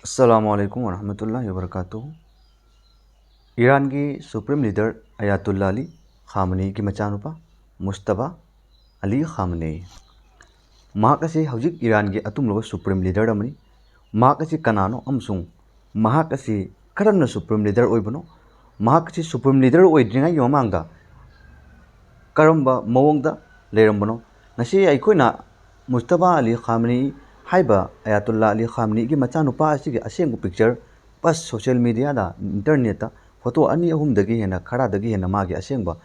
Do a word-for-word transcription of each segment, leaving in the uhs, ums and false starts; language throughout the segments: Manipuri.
ꯑꯁꯂꯥꯃꯨ ꯑꯂꯥꯏꯀꯨꯝ ꯋꯔꯍꯃꯇꯨꯜꯂꯥꯍꯤ ꯋꯕꯔꯀꯥꯇꯨꯍꯨ꯫ ꯏꯔꯥꯟꯒꯤ ꯁꯨꯄ꯭ꯔꯤꯝ ꯂꯤꯗꯔ ꯑꯌꯥꯇꯨꯜꯂꯥ ꯑꯂꯤ ꯈꯥꯃꯅꯤꯒꯤ ꯃꯆꯥꯅꯨꯄꯥ ꯃꯨꯁꯇꯕꯥ ꯑꯂꯤ ꯈꯥꯃꯅꯤ, ꯃꯍꯥꯛ ꯑꯁꯤ ꯍꯧꯖꯤꯛ ꯏꯔꯥꯟꯒꯤ ꯑꯇꯨꯝꯂꯕ ꯁꯨꯄ꯭ꯔꯤꯝ ꯂꯤꯗꯔ ꯑꯃꯅꯤ꯫ ꯃꯍꯥꯛ ꯑꯁꯤ ꯀꯅꯥꯅꯣ ꯑꯃꯁꯨꯡ ꯃꯍꯥꯛ ꯑꯁꯤ ꯀꯔꯝꯅ ꯁꯨꯄ꯭ꯔꯤꯝ ꯂꯤꯗꯔ ꯑꯣꯏꯕꯅꯣ? ꯃꯍꯥꯛ ꯑꯁꯤ ꯁꯨꯄ꯭ꯔꯤꯝ ꯂꯤꯗꯔ ꯑꯣꯏꯗ꯭ꯔꯤꯉꯩꯒꯤ ꯃꯃꯥꯡꯗ ꯀꯔꯝꯕ ꯃꯑꯣꯡꯗ ꯂꯩꯔꯝꯕꯅꯣ? ꯉꯁꯤ ꯑꯩꯈꯣꯏꯅ ꯃꯨꯁꯇꯕꯥ ꯑꯂꯤ ꯈꯥꯃꯅꯤ ꯍꯥꯏꯕ ꯑꯌꯥꯇꯨꯜꯂꯥ ꯑꯂꯤ ꯈꯥꯃꯅꯤꯒꯤ ꯃꯆꯥꯅꯨꯄꯥ ꯑꯁꯤꯒꯤ ꯑꯁꯦꯡꯕ ꯄꯤꯛꯆꯔ ꯕꯁ ꯁꯣꯁꯤꯌꯦꯜ ꯃꯤꯗꯤꯌꯥꯗ, ꯏꯟꯇꯔꯅꯦꯠꯇ ꯐꯣꯇꯣ ꯑꯅꯤ ꯑꯍꯨꯝꯗꯒꯤ ꯍꯦꯟꯅ, ꯈꯔꯗꯒꯤ ꯍꯦꯟꯅ ꯃꯥꯒꯤ ꯑꯁꯦꯡꯕ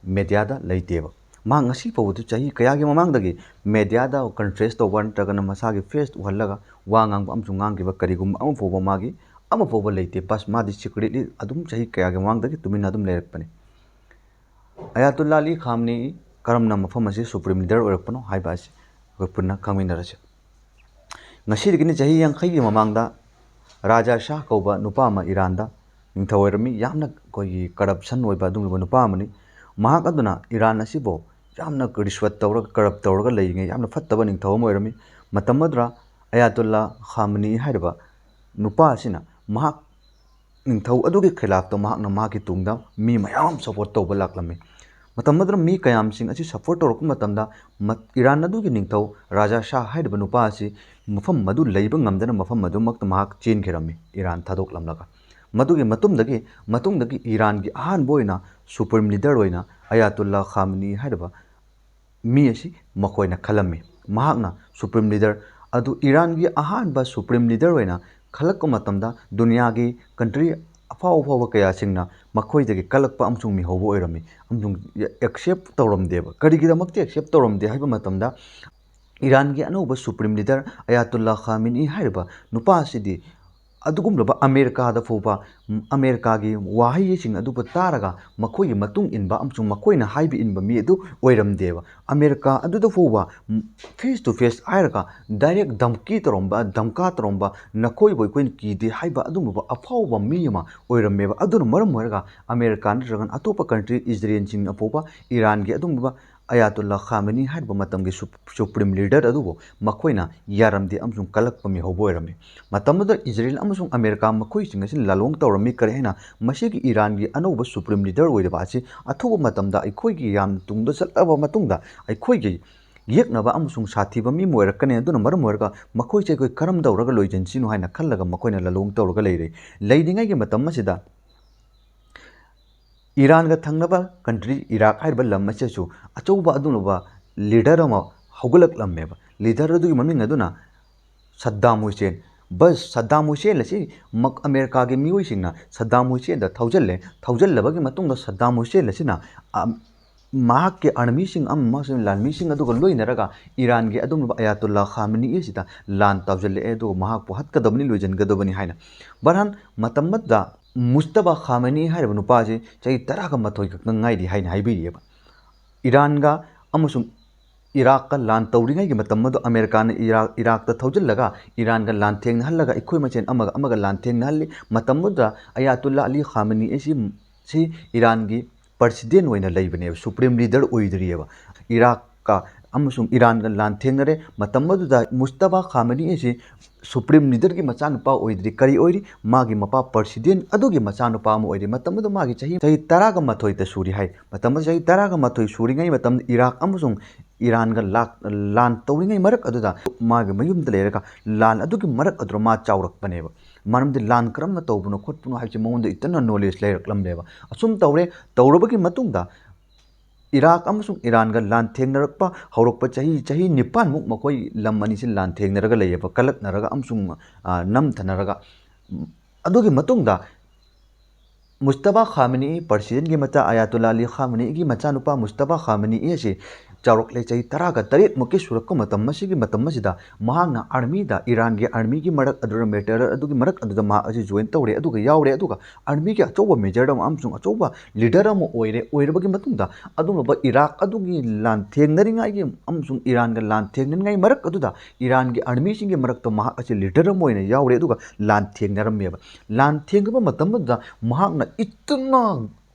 ꯃꯦꯗꯤꯌꯥꯗ ꯂꯩꯇꯦꯕ꯫ ꯃꯥ ꯉꯁꯤ ꯐꯥꯎꯕꯗ ꯆꯍꯤ ꯀꯌꯥꯒꯤ ꯃꯃꯥꯡꯗꯒꯤ ꯃꯦꯗꯤꯌꯥꯗ ꯀꯟꯐ꯭ꯔꯦꯁ ꯇꯧꯕ ꯅꯠꯇ꯭ꯔꯒꯅ ꯃꯁꯥꯒꯤ ꯐꯦꯁ ꯎꯍꯜꯂꯒ ꯋꯥ ꯉꯥꯡꯕ ꯑꯃꯁꯨꯡ ꯉꯥꯡꯈꯤꯕ ꯀꯔꯤꯒꯨꯝꯕ ꯑꯃ ꯐꯥꯎꯕ ꯃꯥꯒꯤ, ꯑꯃ ꯐꯥꯎꯕ ꯂꯩꯇꯦ꯫ ꯕꯁ ꯃꯥꯗꯤ ꯁꯤꯀ꯭ꯔꯦꯠꯂꯤ ꯑꯗꯨꯝ ꯆꯍꯤ ꯀꯌꯥꯒꯤ ꯃꯃꯥꯡꯗꯒꯤ ꯇꯨꯃꯤꯟꯅ ꯑꯗꯨꯝ ꯂꯩꯔꯛꯄꯅꯤ꯫ ꯑꯌꯥꯇꯨꯜꯂꯥ ꯑꯂꯤ ꯈꯥꯝꯅꯤ ꯀꯔꯝꯅ ꯃꯐꯝ ꯑꯁꯤ ꯁꯨꯄ꯭ꯔꯤꯝ ꯂꯤꯗꯔ ꯑꯣꯏꯔꯛꯄꯅꯣ ꯍꯥꯏꯕ ꯑꯁꯤ ꯑꯩꯈꯣꯏ ꯄꯨꯟꯅ ꯈꯪꯃꯤꯟꯅꯔꯁꯤ꯫ ꯉꯁꯤꯗꯒꯤꯅ ꯆꯍꯤ ꯌꯥꯡꯈꯩꯒꯤ ꯃꯃꯥꯡꯗ ꯔꯥꯖꯥ ꯁꯥꯍ ꯀꯧꯕ ꯅꯨꯄꯥ ꯑꯃ ꯏꯔꯥꯟꯗ ꯅꯤꯡꯊꯧ ꯑꯣꯏꯔꯝꯃꯤ꯫ ꯌꯥꯝꯅ ꯑꯩꯈꯣꯏꯒꯤ ꯀꯔꯞꯁꯟ ꯑꯣꯏꯕ ꯑꯗꯨꯒꯨꯝꯂꯕ ꯅꯨꯄꯥ ꯑꯃꯅꯤ꯫ ꯃꯍꯥꯛ ꯑꯗꯨꯅ ꯏꯔꯥꯟ ꯑꯁꯤꯕꯨ ꯌꯥꯝꯅ ꯔꯤꯁꯋꯠ ꯇꯧꯔꯒ, ꯀꯔꯞ ꯇꯧꯔꯒ ꯂꯩꯔꯤꯉꯩ ꯌꯥꯝꯅ ꯐꯠꯇꯕ ꯅꯤꯡꯊꯧ ꯑꯃ ꯑꯣꯏꯔꯝꯃꯤ꯫ ꯃꯇꯝ ꯑꯗꯨꯗ ꯑꯌꯥꯇꯨꯜꯂꯥ ꯈꯥꯃꯅꯤ ꯍꯥꯏꯔꯤꯕ ꯅꯨꯄꯥ ꯑꯁꯤꯅ ꯃꯍꯥꯛ ꯅꯤꯡꯊꯧ ꯑꯗꯨꯒꯤ ꯈꯤꯂꯥꯐꯇ ꯃꯍꯥꯛꯅ ꯃꯍꯥꯛꯀꯤ ꯇꯨꯡꯗ ꯃꯤ ꯃꯌꯥꯝ ꯑꯃ ꯁꯞꯄꯣꯔꯠ ꯇꯧꯕ ꯂꯥꯛꯂꯝꯃꯤ꯫ ꯃꯇꯝ ꯑꯗꯨꯗ ꯃꯤ ꯀꯌꯥꯝꯁꯤꯡ ꯑꯁꯤ ꯁꯞꯄꯣꯔꯠ ꯇꯧꯔꯛꯄ ꯃꯇꯝꯗ ꯃ-, ꯏꯔꯥꯟ ꯑꯗꯨꯒꯤ ꯅꯤꯡꯊꯧ ꯔꯥꯖꯥ ꯁꯥꯍ ꯍꯥꯏꯔꯤꯕ ꯅꯨꯄꯥ ꯑꯁꯤ ꯃꯐꯝ ꯑꯗꯨ ꯂꯩꯕ ꯉꯝꯗꯅ ꯃꯐꯝ ꯑꯗꯨꯃꯛꯇ ꯃꯍꯥꯛ ꯆꯦꯟꯈꯤꯔꯝꯃꯤ, ꯏꯔꯥꯟ ꯊꯥꯗꯣꯛꯂꯝꯂꯒ꯫ ꯃꯗꯨꯒꯤ ꯃꯇꯨꯡꯗꯒꯤ, ꯃꯇꯨꯡꯗꯒꯤ ꯏꯔꯥꯟꯒꯤ ꯑꯍꯥꯟꯕ ꯑꯣꯏꯅ ꯁꯨꯄ꯭ꯔꯤꯝ ꯂꯤꯗꯔ ꯑꯣꯏꯅ ꯑꯌꯥꯇꯨꯜꯂꯥ ꯈꯥꯃꯅꯤ ꯍꯥꯏꯔꯤꯕ ꯃꯤ ꯑꯁꯤ ꯃꯈꯣꯏꯅ ꯈꯜꯂꯝꯃꯤ꯫ ꯃꯍꯥꯛꯅ ꯁꯨꯄ꯭ꯔꯤꯝ ꯂꯤꯗꯔ ꯑꯗꯨ ꯏꯔꯥꯟꯒꯤ ꯑꯍꯥꯟꯕ ꯁꯨꯄ꯭ꯔꯤꯝ ꯂꯤꯗꯔ ꯑꯣꯏꯅ ꯈꯜꯂꯛꯄ ꯃꯇꯝꯗ ꯗꯨꯅꯤꯌꯥꯒꯤ ꯀꯟꯇ꯭ꯔꯤ ꯑꯐꯥꯎ ꯑꯐꯥꯎꯕ ꯀꯌꯥꯁꯤꯡꯅ ꯃꯈꯣꯏꯗꯒꯤ ꯀꯜꯂꯛꯄ ꯑꯃꯁꯨꯡ ꯃꯤꯍꯧꯕ ꯑꯣꯏꯔꯝꯃꯤ ꯑꯃꯁꯨꯡ ꯑꯦꯛꯁꯦꯞ ꯇꯧꯔꯝꯗꯦꯕ꯫ ꯀꯔꯤꯒꯤꯗꯃꯛꯇ ꯑꯦꯛꯁꯦꯞ ꯇꯧꯔꯝꯗꯦ ꯍꯥꯏꯕ ꯃꯇꯝꯗ ꯏꯔꯥꯟꯒꯤ ꯑꯅꯧꯕ ꯁꯨꯄ꯭ꯔꯤꯝ ꯂꯤꯗꯔ ꯑꯌꯥꯇꯨꯜꯂꯥ ꯈꯥꯃꯤꯅꯤ ꯍꯥꯏꯔꯤꯕ ꯅꯨꯄꯥ ꯑꯁꯤꯗꯤ ꯑꯗꯨꯒꯨꯝꯂꯕ ꯑꯃꯦꯔꯤꯀꯥꯗ ꯐꯥꯎꯕ, ꯎꯝ, ꯑꯃꯦꯔꯤꯀꯥꯒꯤ ꯋꯥꯍꯩꯁꯤꯡ ꯑꯗꯨꯕꯨ ꯇꯥꯔꯒ ꯃꯈꯣꯏꯒꯤ ꯃꯇꯨꯡ ꯏꯟꯕ ꯑꯃꯁꯨꯡ ꯃꯈꯣꯏꯅ ꯍꯥꯏꯕ ꯏꯟꯕ ꯃꯤ ꯑꯗꯨ ꯑꯣꯏꯔꯝꯗꯦꯕ꯫ ꯑꯃꯦꯔꯤꯀꯥ ꯑꯗꯨꯗ ꯐꯥꯎꯕ, ꯎꯝ, ꯐꯦꯁ ꯇꯨ ꯐꯦꯁ ꯍꯥꯏꯔꯒ ꯗꯥꯏꯔꯦꯛ ꯙꯝꯀꯤ ꯇꯧꯔꯝꯕ, ꯙꯝꯀꯥ ꯇꯧꯔꯝꯕ, "ꯅꯈꯣꯏꯕꯨ ꯑꯩꯈꯣꯏꯅ ꯀꯤꯗꯦ" ꯍꯥꯏꯕ ꯑꯗꯨꯒꯨꯝꯂꯕ ꯑꯐꯥꯎꯕ ꯃꯤ ꯑꯃ ꯑꯣꯏꯔꯝꯃꯦꯕ꯫ ꯑꯗꯨꯅ ꯃꯔꯝ ꯑꯣꯏꯔꯒ ꯑꯃꯦꯔꯤꯀꯥ ꯅꯠꯇ꯭ꯔꯒꯅ ꯑꯇꯣꯞꯄ ꯀꯟꯇ꯭ꯔꯤ, ꯏꯖꯔꯦꯜꯁꯤꯡꯅ ꯐꯥꯎꯕ ꯏꯔꯥꯟꯒꯤ ꯑꯗꯨꯒꯨꯝꯂꯕ ꯑꯌꯥꯇꯨꯜꯂꯥ ꯈꯥꯃꯦꯅꯤ ꯍꯥꯏꯔꯤꯕ ꯃꯇꯝꯒꯤ ꯁꯨꯞ-, ꯁꯨꯄ꯭ꯔꯤꯝ ꯂꯤꯗꯔ ꯑꯗꯨꯕꯨ ꯃꯈꯣꯏꯅ ꯌꯥꯔꯝꯗꯦ ꯑꯃꯁꯨꯡ ꯀꯂꯛꯄ ꯃꯤꯍꯧꯕ ꯑꯣꯏꯔꯝꯃꯤ꯫ ꯃꯇꯝꯗꯨꯗ ꯏꯖꯔꯦꯜ ꯑꯃꯁꯨꯡ ꯑꯃꯦꯔꯤꯀꯥ ꯃꯈꯣꯏꯁꯤꯡ ꯑꯁꯤꯅ ꯂꯥꯂꯣꯡ ꯇꯧꯔꯝꯃꯤ꯫ ꯀꯔꯤ ꯍꯥꯏꯅ? ꯃꯁꯤꯒꯤ ꯏꯔꯥꯟꯒꯤ ꯑꯅꯧꯕ ꯁꯨꯄ꯭ꯔꯤꯝ ꯂꯤꯗꯔ ꯑꯣꯏꯔꯤꯕ ꯑꯁꯤ ꯑꯊꯨꯕ ꯃꯇꯝꯗ ꯑꯩꯈꯣꯏꯒꯤ ꯌꯥꯝꯅ ꯇꯨꯡꯗ ꯆꯠꯂꯕ ꯃꯇꯨꯡꯗ ꯑꯩꯈꯣꯏꯒꯤ ꯌꯦꯛꯅꯕ ꯑꯃꯁꯨꯡ ꯁꯥꯊꯤꯕ ꯃꯤ ꯑꯃ ꯑꯣꯏꯔꯛꯀꯅꯤ꯫ ꯑꯗꯨꯅ ꯃꯔꯝ ꯑꯣꯏꯔꯒ ꯃꯈꯣꯏꯁꯦ ꯑꯩꯈꯣꯏ ꯀꯔꯝ ꯇꯧꯔꯒ ꯂꯣꯏꯁꯤꯟꯁꯤꯅꯣ ꯍꯥꯏꯅ ꯈꯜꯂꯒ ꯃꯈꯣꯏꯅ ꯂꯥꯂꯣꯡ ꯇꯧꯔꯒ ꯂꯩꯔꯦ꯫ ꯂꯩꯔꯤꯉꯩꯒꯤ ꯃꯇꯝ ꯑꯁꯤꯗ ꯏꯔꯥꯟꯒ ꯊꯪꯅꯕ ꯀꯟꯇ꯭ꯔꯤ ꯏꯔꯥꯛ ꯍꯥꯏꯔꯤꯕ ꯂꯝ ꯑꯁꯤꯁꯨ ꯑꯆꯧꯕ ꯑꯗꯨꯒꯨꯝꯂꯕ ꯂꯤꯗꯔ ꯑꯃ ꯍꯧꯒꯠꯂꯛꯂꯝꯃꯦꯕ꯫ ꯂꯤꯗꯔ ꯑꯗꯨꯒꯤ ꯃꯃꯤꯡ ꯑꯗꯨꯅ ꯁꯗꯥꯝ ꯍꯨꯁꯦꯟ꯫ ꯕꯁ, ꯁꯗꯥꯝ ꯍꯨꯁꯦꯟ ꯑꯁꯤ ꯃꯛ-, ꯑꯃꯦꯔꯤꯀꯥꯒꯤ ꯃꯤꯑꯣꯏꯁꯤꯡꯅ ꯁꯗꯥꯝ ꯍꯨꯁꯦꯟꯗ ꯊꯧꯖꯤꯜꯂꯦ꯫ ꯊꯧꯖꯤꯜꯂꯕꯒꯤ ꯃꯇꯨꯡꯗ ꯁꯗꯥꯝ ꯍꯨꯁꯦꯟ ꯑꯁꯤꯅ, ꯑ, ꯃꯍꯥꯛꯀꯤ ꯑꯥꯔꯃꯤꯁꯤꯡ ꯑꯃꯁꯨꯡ ꯂꯥꯟꯃꯤꯁꯤꯡ ꯑꯗꯨꯒ ꯂꯣꯏꯅꯔꯒ ꯏꯔꯥꯟꯒꯤ ꯑꯗꯨꯒꯨꯝꯂꯕ ꯑꯌꯥꯇꯨꯜꯂꯥ ꯈꯥꯃꯦꯅꯤ ꯑꯁꯤꯗ ꯂꯥꯟ ꯇꯧꯁꯤꯜꯂꯛꯑꯦ, ꯑꯗꯨꯒ ꯃꯍꯥꯛꯄꯨ ꯍꯥꯠꯀꯗꯕꯅꯤ, ꯂꯣꯏꯁꯤꯟꯒꯗꯕꯅꯤ ꯍꯥꯏꯅ꯫ ꯕꯍꯔꯍꯥꯜ, ꯃꯇꯝ ꯑꯃꯗ ꯃꯨꯁꯇꯕꯥ ꯈꯥꯃꯦꯅꯤ ꯍꯥꯏꯔꯤꯕ ꯅꯨꯄꯥꯁꯤ ꯆꯍꯤ ꯇꯔꯥꯒ ꯃꯥꯊꯣꯏ ꯈꯛꯇꯪ ꯉꯥꯏꯔꯤ ꯍꯥꯏꯅ ꯍꯥꯏꯕꯤꯔꯤꯑꯕ꯫ ꯏꯔꯥꯟꯒ ꯑꯃꯁꯨꯡ ꯏꯔꯥꯛꯀ ꯂꯥꯟ ꯇꯧꯔꯤꯉꯩꯒꯤ ꯃꯇꯝ ꯑꯗꯨ ꯑꯃꯦꯔꯤꯀꯥꯅ ꯏꯔꯥꯛ, ꯏꯔꯥꯛꯇ ꯊꯧꯖꯤꯜꯂꯒ ꯏꯔꯥꯟꯒ ꯂꯥꯟ ꯊꯦꯡꯅꯍꯜꯂꯒ ꯑꯩꯈꯣꯏ ꯃꯁꯦꯟ ꯑꯃꯒ ꯑꯃꯒ ꯂꯥꯟ ꯊꯦꯡꯅꯍꯜꯂꯤ꯫ ꯃꯇꯝꯗꯨꯗ ꯑꯌꯥꯇꯨꯜꯂꯥ ꯑꯂꯤ ꯈꯥꯃꯦꯅꯤ ꯑꯁꯤ, ꯁꯤ ꯏꯔꯥꯟꯒꯤ ꯄ꯭ꯔꯁꯤꯗꯦꯟ ꯑꯣꯏꯅ ꯂꯩꯕꯅꯦꯕ, ꯁꯨꯄ꯭ꯔꯤꯝ ꯂꯤꯗꯔ ꯑꯣꯏꯗ꯭ꯔꯤꯑꯕ꯫ ꯏꯔꯥꯛꯀ ꯑꯃꯁꯨꯡ ꯏꯔꯥꯟꯒ ꯂꯥꯟ ꯊꯦꯡꯅꯔꯦ꯫ ꯃꯇꯝ ꯑꯗꯨꯗ ꯃꯨꯁꯇꯕꯥ ꯈꯥꯃꯦꯅꯤ ꯑꯁꯤ ꯁꯨꯄ꯭ꯔꯤꯝ ꯂꯤꯗꯔꯒꯤ ꯃꯆꯥꯅꯨꯄꯥ ꯑꯣꯏꯗ꯭ꯔꯤ꯫ ꯀꯔꯤ ꯑꯣꯏꯔꯤ? ꯃꯥꯒꯤ ꯃꯄꯥ ꯄ꯭ꯔꯁꯤꯗꯦꯟ ꯑꯗꯨꯒꯤ ꯃꯆꯥꯅꯨꯄꯥ ꯑꯃ ꯑꯣꯏꯔꯤ꯫ ꯃꯇꯝ ꯑꯗꯨꯗ ꯃꯥꯒꯤ ꯆꯍꯤ, ꯆꯍꯤ ꯇꯔꯥꯒ ꯃꯥꯊꯣꯏꯗ ꯁꯨꯔꯤ ꯍꯥꯏ꯫ ꯃꯇꯝ ꯑꯗꯨ ꯆꯍꯤ ꯇꯔꯥꯒ ꯃꯥꯊꯣꯏ ꯁꯨꯔꯤꯉꯩ ꯃꯇꯝꯗ ꯏꯔꯥꯛ ꯑꯃꯁꯨꯡ ꯏꯔꯥꯟꯒ ꯂꯥꯛ-, ꯂꯥꯟ ꯇꯧꯔꯤꯉꯩ ꯃꯔꯛ ꯑꯗꯨꯗ ꯃꯥꯒꯤ ꯃꯌꯨꯝꯗ ꯂꯩꯔꯒ ꯂꯥꯟ ꯑꯗꯨꯒꯤ ꯃꯔꯛ ꯑꯗꯨꯗ ꯃꯥ ꯆꯥꯎꯔꯛꯄꯅꯦꯕ꯫ ꯃꯔꯝꯗꯤ ꯂꯥꯟ ꯀꯔꯝꯅ ꯇꯧꯕꯅꯣ ꯈꯣꯠꯄꯅꯣ ꯍꯥꯏꯕꯁꯤ ꯃꯉꯣꯟꯗ ꯏꯇꯟꯅ ꯅꯣꯂꯦꯖ ꯂꯩꯔꯛꯂꯝꯂꯦꯕ꯫ ꯑꯁꯨꯝ ꯇꯧꯔꯦ, ꯇꯧꯔꯕꯒꯤ ꯃꯇꯨꯡꯗ ꯏꯔꯥꯛ ꯑꯃꯁꯨꯡ ꯏꯔꯥꯟꯒ ꯂꯥꯟ ꯊꯦꯡꯅꯔꯛꯄ ꯍꯧꯔꯛꯄ ꯆꯍꯤ, ꯆꯍꯤ ꯅꯤꯄꯥꯟꯃꯨꯛ ꯃꯈꯣꯏ ꯂꯝ ꯑꯅꯤꯁꯤ ꯂꯥꯟ ꯊꯦꯡꯅꯔꯒ ꯂꯩꯌꯦꯕ, ꯀꯂꯛꯅꯔꯒ ꯑꯃꯁꯨꯡ, ꯑ, ꯅꯝꯊꯅꯔꯒ꯫ ꯑꯗꯨꯒꯤ ꯃꯇꯨꯡꯗ ꯃꯨꯁꯇꯕꯥ ꯈꯥꯃꯦꯅꯤ, ꯄꯔꯁꯤꯌꯟꯒꯤ ꯃꯆꯥ ꯑꯌꯥꯇꯨꯜꯂꯥ ꯑꯂꯤ ꯈꯥꯃꯦꯅꯤꯒꯤ ꯃꯆꯥꯅꯨꯄꯥ ꯃꯨꯁꯇꯕꯥ ꯈꯥꯃꯦꯅꯤ ꯑꯁꯤ ꯆꯥꯎꯔꯛꯂꯦ꯫ ꯆꯍꯤ ꯇꯔꯥꯒ ꯇꯔꯦꯠꯃꯨꯛꯀꯤ ꯁꯨꯔꯛꯄ ꯃꯇꯝ ꯑꯁꯤꯒꯤ ꯃꯇꯝ ꯑꯁꯤꯗ ꯃꯍꯥꯛꯅ ꯑꯥꯔꯃꯤꯗ, ꯏꯔꯥꯟꯒꯤ ꯑꯥꯔꯃꯤꯒꯤ ꯃꯔꯛ ꯑꯗꯨꯗ, ꯃꯤꯂꯤꯇꯔꯤ ꯑꯗꯨꯒꯤ ꯃꯔꯛ ꯑꯗꯨꯗ ꯃꯍꯥꯛ ꯑꯁꯤ ꯖꯣꯏꯟ ꯇꯧꯔꯦ, ꯑꯗꯨꯒ ꯌꯥꯎꯔꯦ, ꯑꯗꯨꯒ ꯑꯥꯔꯃꯤꯒꯤ ꯑꯆꯧꯕ ꯃꯦꯖꯔ ꯑꯃ ꯑꯃꯁꯨꯡ ꯑꯆꯧꯕ ꯂꯤꯗꯔ ꯑꯃ ꯑꯣꯏꯔꯦ꯫ ꯑꯣꯏꯔꯕꯒꯤ ꯃꯇꯨꯡꯗ ꯑꯗꯨꯒꯨꯝꯂꯕ ꯏꯔꯥꯛ ꯑꯗꯨꯒꯤ ꯂꯥꯟ ꯊꯦꯡꯅꯔꯤꯉꯩꯒꯤ ꯑꯃꯁꯨꯡ ꯏꯔꯥꯟꯒ ꯂꯥꯟ ꯊꯦꯡꯅꯔꯤꯉꯩ ꯃꯔꯛ ꯑꯗꯨꯗ ꯏꯔꯥꯟꯒꯤ ꯑꯥꯔꯃꯤꯁꯤꯡꯒꯤ ꯃꯔꯛꯇ ꯃꯍꯥꯛ ꯑꯁꯤ ꯂꯤꯗꯔ ꯑꯃ ꯑꯣꯏꯅ ꯌꯥꯎꯔꯦ, ꯑꯗꯨꯒ ꯂꯥꯟ ꯊꯦꯡꯅꯔꯝꯃꯦꯕ꯫ ꯂꯥꯟ ꯊꯦꯡꯅꯕ ꯃꯇꯝ ꯑꯗꯨꯗ ꯃꯍꯥꯛꯅ ꯏꯇꯟꯅ